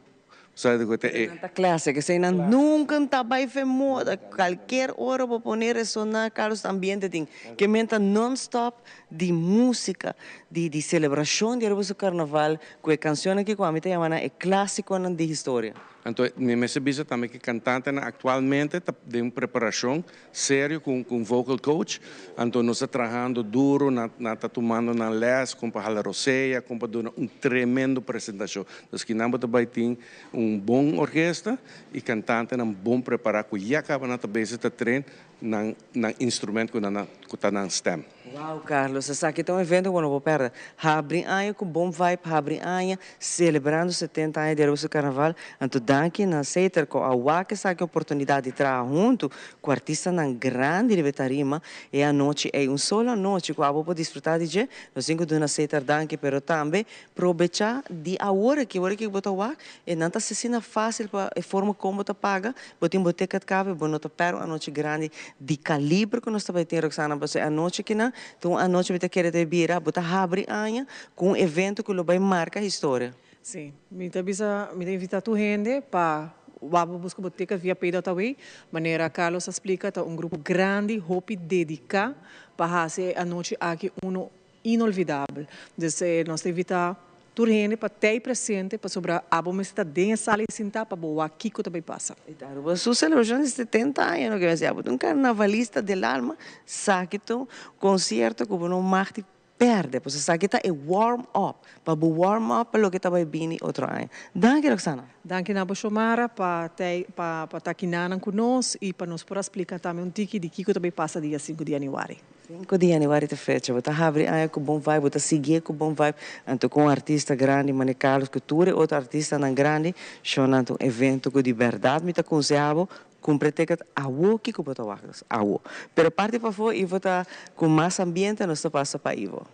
sa di cu ta e. Nan ta classic eseinan nunca ta bay fe moda cualkier ora bo pone resona Carlos ambiente tin ke men ta non stop di musica di di celebracion di Aruba su carnaval cu e cancionnan aki cu ami ta yama nan e clasiconan di historia. Anto mi mester bisa tambe ku e kantantenan aktualmente ta den preparashon serio ku un vocal coach. Anto nos ta trahando duro, nan ta tumando nan lès kon pa hala rosea, kon pa duna un tremendo presentashon. Dus kinan bo ta bai tin un bon orkesta i kantantenan bon prepará ku ya kaba nan ta bezig ta train nan nan instrument ku nan ku ta nan stem. Wow Carlos, esaki ta un evento ku bo no por perde. Habri aña ku bon vibe, habri aña celebrando 70 aña di Aruba su Carnaval. Anto danki na Seter ku a wak esaki oportunidad di traha huntu ku artistanan grandi riba e tarima e anochi ey. Un solo anochi ku abo por disfruta di dje. Nos tin ku duna Seter danki pero tambe Probecha di awor aki, awor aki ku bo ta wak, e nan ta asesina fásil pa e forma kon bo ta paga, bo tin bo ticket kaba i bo no ta pèrdè un anochi grandi di kaliber ku nos ta bai tin Roxana, pasobra e anochi akinan ta un anochi mi ta kere ta bira, bo ta habri aña ku un evento ku lo bai marka historia. Sí, mi ta bisa, mi ta invitá tur hende pa wak bo buska bo ticket via Pay.away, manera Carlos a splika ta un grupo grandi hopi dediká pa hasi e anochi aki uno Inolvidabel. Dus nos ta invita tur hende pa tei presente pasobra abo mester ta den e sala i sinta pa bo wak kiko ta bay pasa. E ta Aruba su celebracion di 70 aña no ke mester abo ta un carnavalista del alma sa ki ta un concierto ku bo no mag di. perde, pasobra esaki ta e warm up, pa bo warm up pa loke ta bai bini otro aña. Danki Roxana. Danki na bo Shomara pa tei pa pa ta kinanan ku nos i pa nos por a splika tambe un tiki di kiko ta bai pasa dia sinku di yanüari. Sinku di yanüari ta fecha, bo ta habri aña ku bon vibe, bo ta siguié ku bon vibe, anto ku un artista grandi mane Carlos ku tur e otro artistanan grandi, shownan ta un evento ku di bèrdat mi ta konsehá bo Cumpra e ticket awo kico bo ta wak nos awo. Pero parti pafo Ivo ta cu mas ambiente nos ta pasa pa Ivo.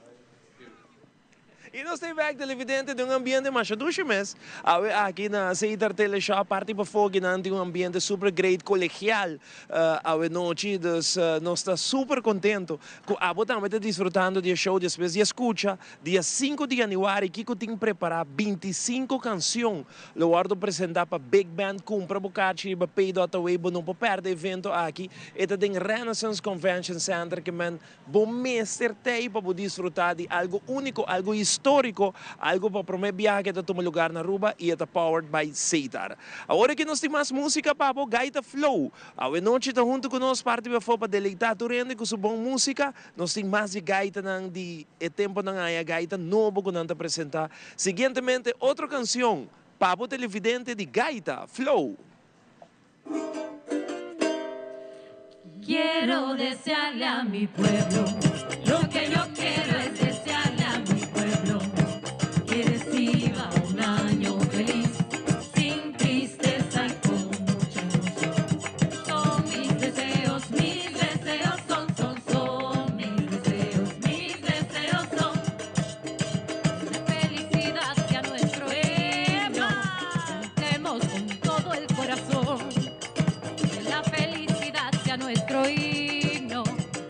Y nos ta bek televidente den un ambiente masha dushi mes. Awe aki na Seater Tele Shop parti pafo kinan tin un ambiente super great colegial awe nochi. Dus nos ta super contento cu abo tambe ta disfrutando di e show despues di a scucha dia sinku di januari kico tin prepara bintisinco cancion Lo wordo presenta pa Big Band Cumpra bo kaartje riba pay.away bo no por perde evento aki. E ta den Renaissance Convention Center ke men bo mester tey pa bo disfruta di algo unico, algo historico, algo pa prome biaha ke ta tuma lugar na Aruba y e ta powered by Setar. Awor aki nos tin mas musica pa bo, Gaita Flow. Awe nochi ta hunto cu nos parti befo pa deleita tur hende cu su bon musica. Nos tin mas di gaitanan di e temponan aya, gaita nobo cu nan ta presenta. Siguientemente otro cancion pa bo televidente di Gaita Flow. Quiero desearle a mi pueblo Lo que yo quiero es desearle a mi pueblo Que reciba un año feliz Sin tristeza y con mucha emoción Son mis deseos, mis deseos son, son, son Mis deseos, mis deseos son La felicidad sea nuestro himno Cantemos con todo el corazón Que la felicidad sea nuestro himno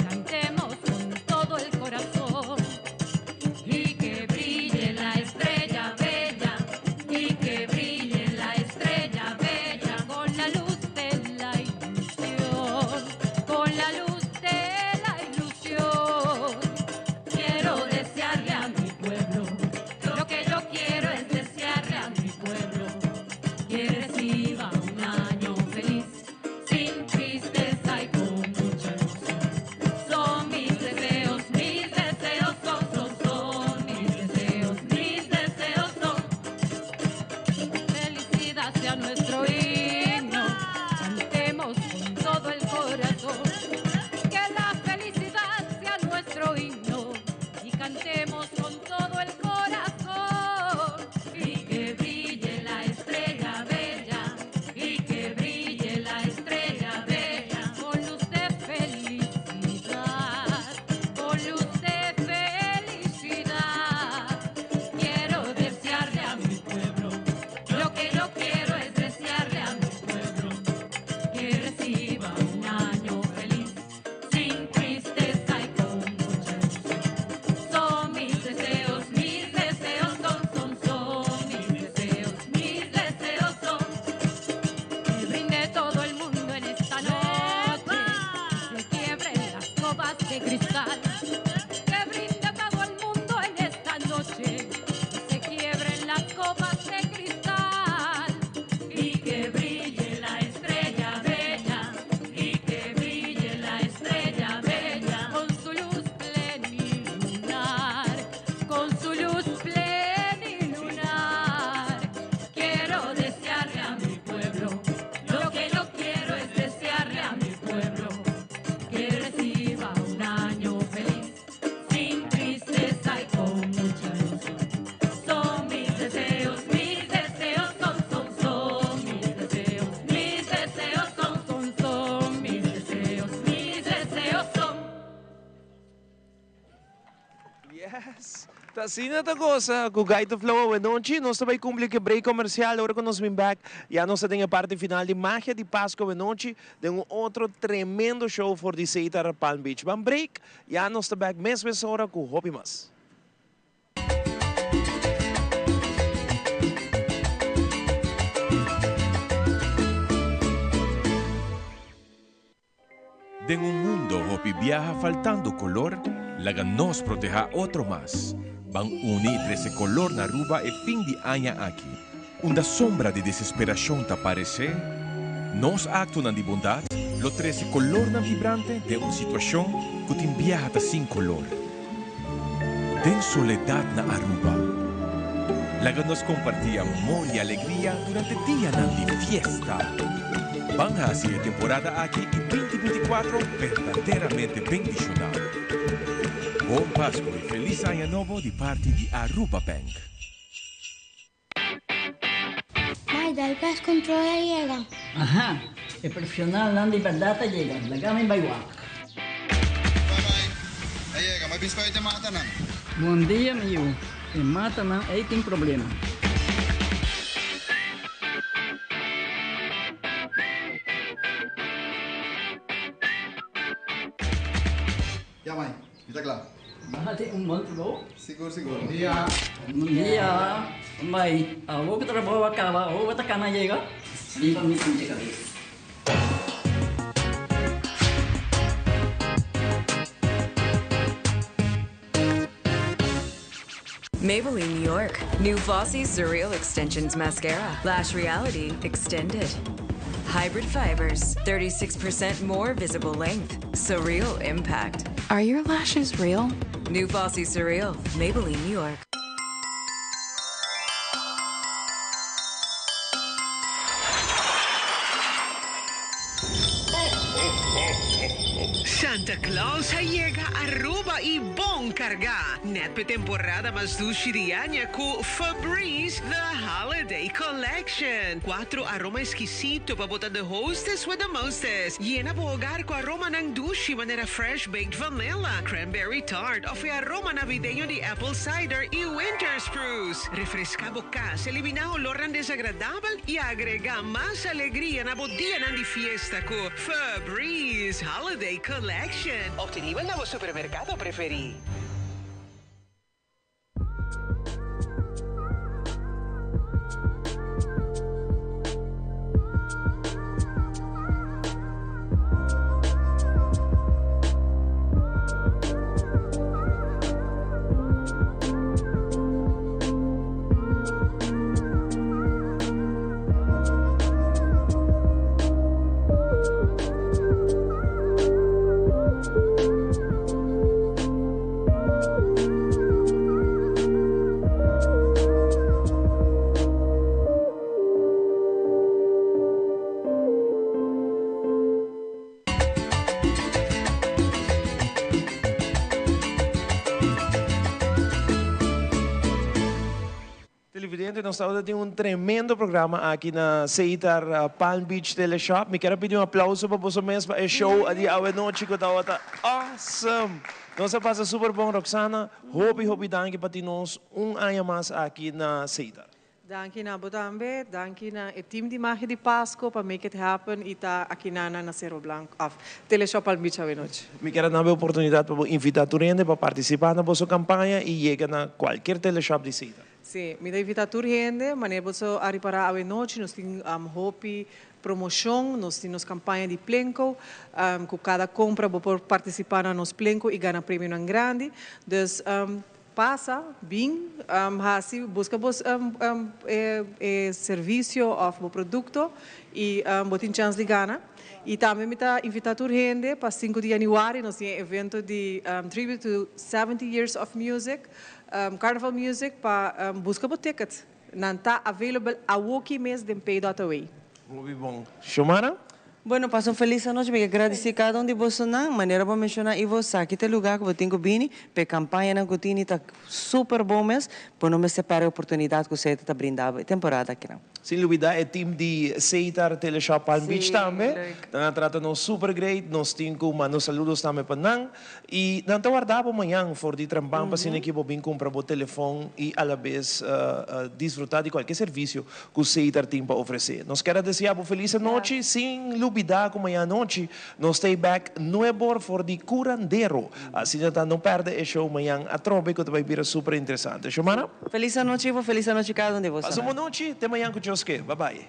Cantemos con todo el corazón Y que brille la estrella bella Y que brille la estrella bella Con la luz de la ilusión Con la luz de la ilusión Quiero desearle a mi pueblo Lo que yo quiero es desearle a mi pueblo Que reciba un año feliz Sin tristeza y con mucha emoción Son mis deseos, mis deseos son, son, son Mis deseos, mis deseos son Felicidad sea nuestro himno Cantemos con todo el corazón Que la felicidad sea nuestro himno Y cantemos con todo el corazón Y que brille la estrella bella Y que brille la estrella bella Con luz de felicidad Con luz de felicidad Quiero desearle a mi pueblo Lo que yo quiero es desearle a mi pueblo Que reciba un año feliz Sin tristeza y con mucha emoción Son mis deseos, mis deseos son, son, son Mis deseos, mis deseos son Que brinde todo el mundo en esta noche Se quiebren las copas de cristal Que brinde todo el mundo en esta noche Se quiebren las copas de cristal Y que brille la estrella bella Y que brille la estrella bella Con su luz plenilunar Con su luz plenilunar Quiero desearle a mi pueblo Lo que yo quiero es desearle a mi pueblo Que reciba un año feliz Sin tristeza y con mucha emoción Son mis deseos, mis deseos son, son, son Mis deseos, mis deseos son, son, son Mis deseos, mis deseos son Yes! Ta asina ta gosa cu Gaita Flow awe nochi. Nos ta bay cumpli cu e break comercial. Ora cu nos bin back, ya nos ta den e parti final di Magia di Pasco awe nochi den un otro tremendo show for di Setar Palm Beach. Ban break, ya nos ta back mes mes ora cu hopi mas. Den un mundo hopi biaha faltando color, laga nos proteha otro mas. Ban uni y trece color na Aruba e fin di aña aki. Unda sombra di desesperacion ta parece, nos actonan di bondad lo trece colornan vibrante den un situacion cu tin biaha ta sin color. Den soledad na Aruba. Laga nos comparti amor y alegria durante dianan di fiesta. Ban haci e temporada aki y 2024 berdaderamente bendiciona. Bon Pasco y Feliz Aña Nobo di parti di Aruba Bank. Mai, dal pest control a yega. Aha, e profesionalnan di berdad a yega, laga mi bai wak. Bye bye, a yega, mi bin spuit e matanan. Bon dia mi yu, e matanan ei tin problema. Ya mai, mi ta kla. Bati un bon trabou. Sigur sigur. Bon dia. Bon dia. Mai, awor ku trabou a kaba, awor bo ta kana yega? Riba mi punta kabes. Maybelline New York. New Flossy Surreal Extensions Mascara. Lash Reality Extended. Hybrid fibers, 36% more visible length. Surreal impact. Are your lashes real? New Fossey Surreal, Maybelline, New York. Santa Claus a yega Aruba y bon carga! Net p'e temporada mas dushi di aña cu Febreze The Holiday Collection. Cuatro aroma exquisito pa bo ta the hostess with the mostest. Yena bo hogar cu aromanan dushi manera fresh baked vanilla, cranberry tart of e aroma navideño di apple cider y winter spruce. Refresca bo cas, elimina olornan desagradabel y agrega mas alegria na bo dianan di fiesta cu Febreze Holiday Collection. Obtenibel na bo supermercado preferi. Televidente, nos tabata tin un tremendo programa aki na Seitar Palm Beach Teleshop. Mi kier a pidi un aplauso pa boso mes pa e show di awe nochi cu tabata awesome! Nos a pasa super bon, Roxana. Hopi hopi danki pa tin nos un aña mas aki na Seitar. Danki na bo tambe, danki na e team di Magia di Pasco pa make it happen y ta aki na na Cero Blanco of Teleshop Palm Beach awe nochi. Mi kier a duna bo e oportunidad pa bo invita tur hende pa participa na boso campaña y yega na cualkier Teleshop di Seitar. Si, mi ta invita tur hende, manera boso a ripara awe nochi nos tin hopi promocion, nos tin nos campaña di Plenco, cu cada compra bo por participa na nos Plenco y gana premionan grandi. Dus pasa, bin, haci, busca bo e servicio of bo producto y bo tin chance di gana. Y tambe mi ta invita tur hende pa sinku di januari nos tin e evento di Tribute to 70 Years of Music, Carnival Music pa busca bo ticket. Nan ta available awoki mes den Pay.away. Hopi bon. Xiomara? Bueno, pasa un felis anochi. Mi ke gradisí kada un di bosonan. Manera bo menshoná Ivo, sa ki ta e lugá ku bo tin ku bini pa e kampañanan ku tini ta super bon mes. Bo no mester pèrdè e oportunidat ku Setar ta brinda bo e temporada akinan. Sin lubidá e team di Setar Teleshop Palm Beach tambe. Nan a trata nos super great. Nos tin ku manda saludos tambe pa nan. I nan ta warda bo mañan for di trempan pa asina ki bo bin kumpra bo telefon i alabes disfrutá di kualke servisio ku Setar tin pa ofresé. Nos kier a deseá bo felis anochi sin lubidá ku mañan anochi nos ta ei bèk nuebor for di Curandero. Asina ta no pèrdè e show mañan atrobe ku ta bai bira super interesante. Xiomara? Felis anochi Ivo, felis anochi kada un di boso. Pasa un bon nochi, te mañan ku Dios ke. Bye bye.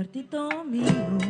cuartito amigo.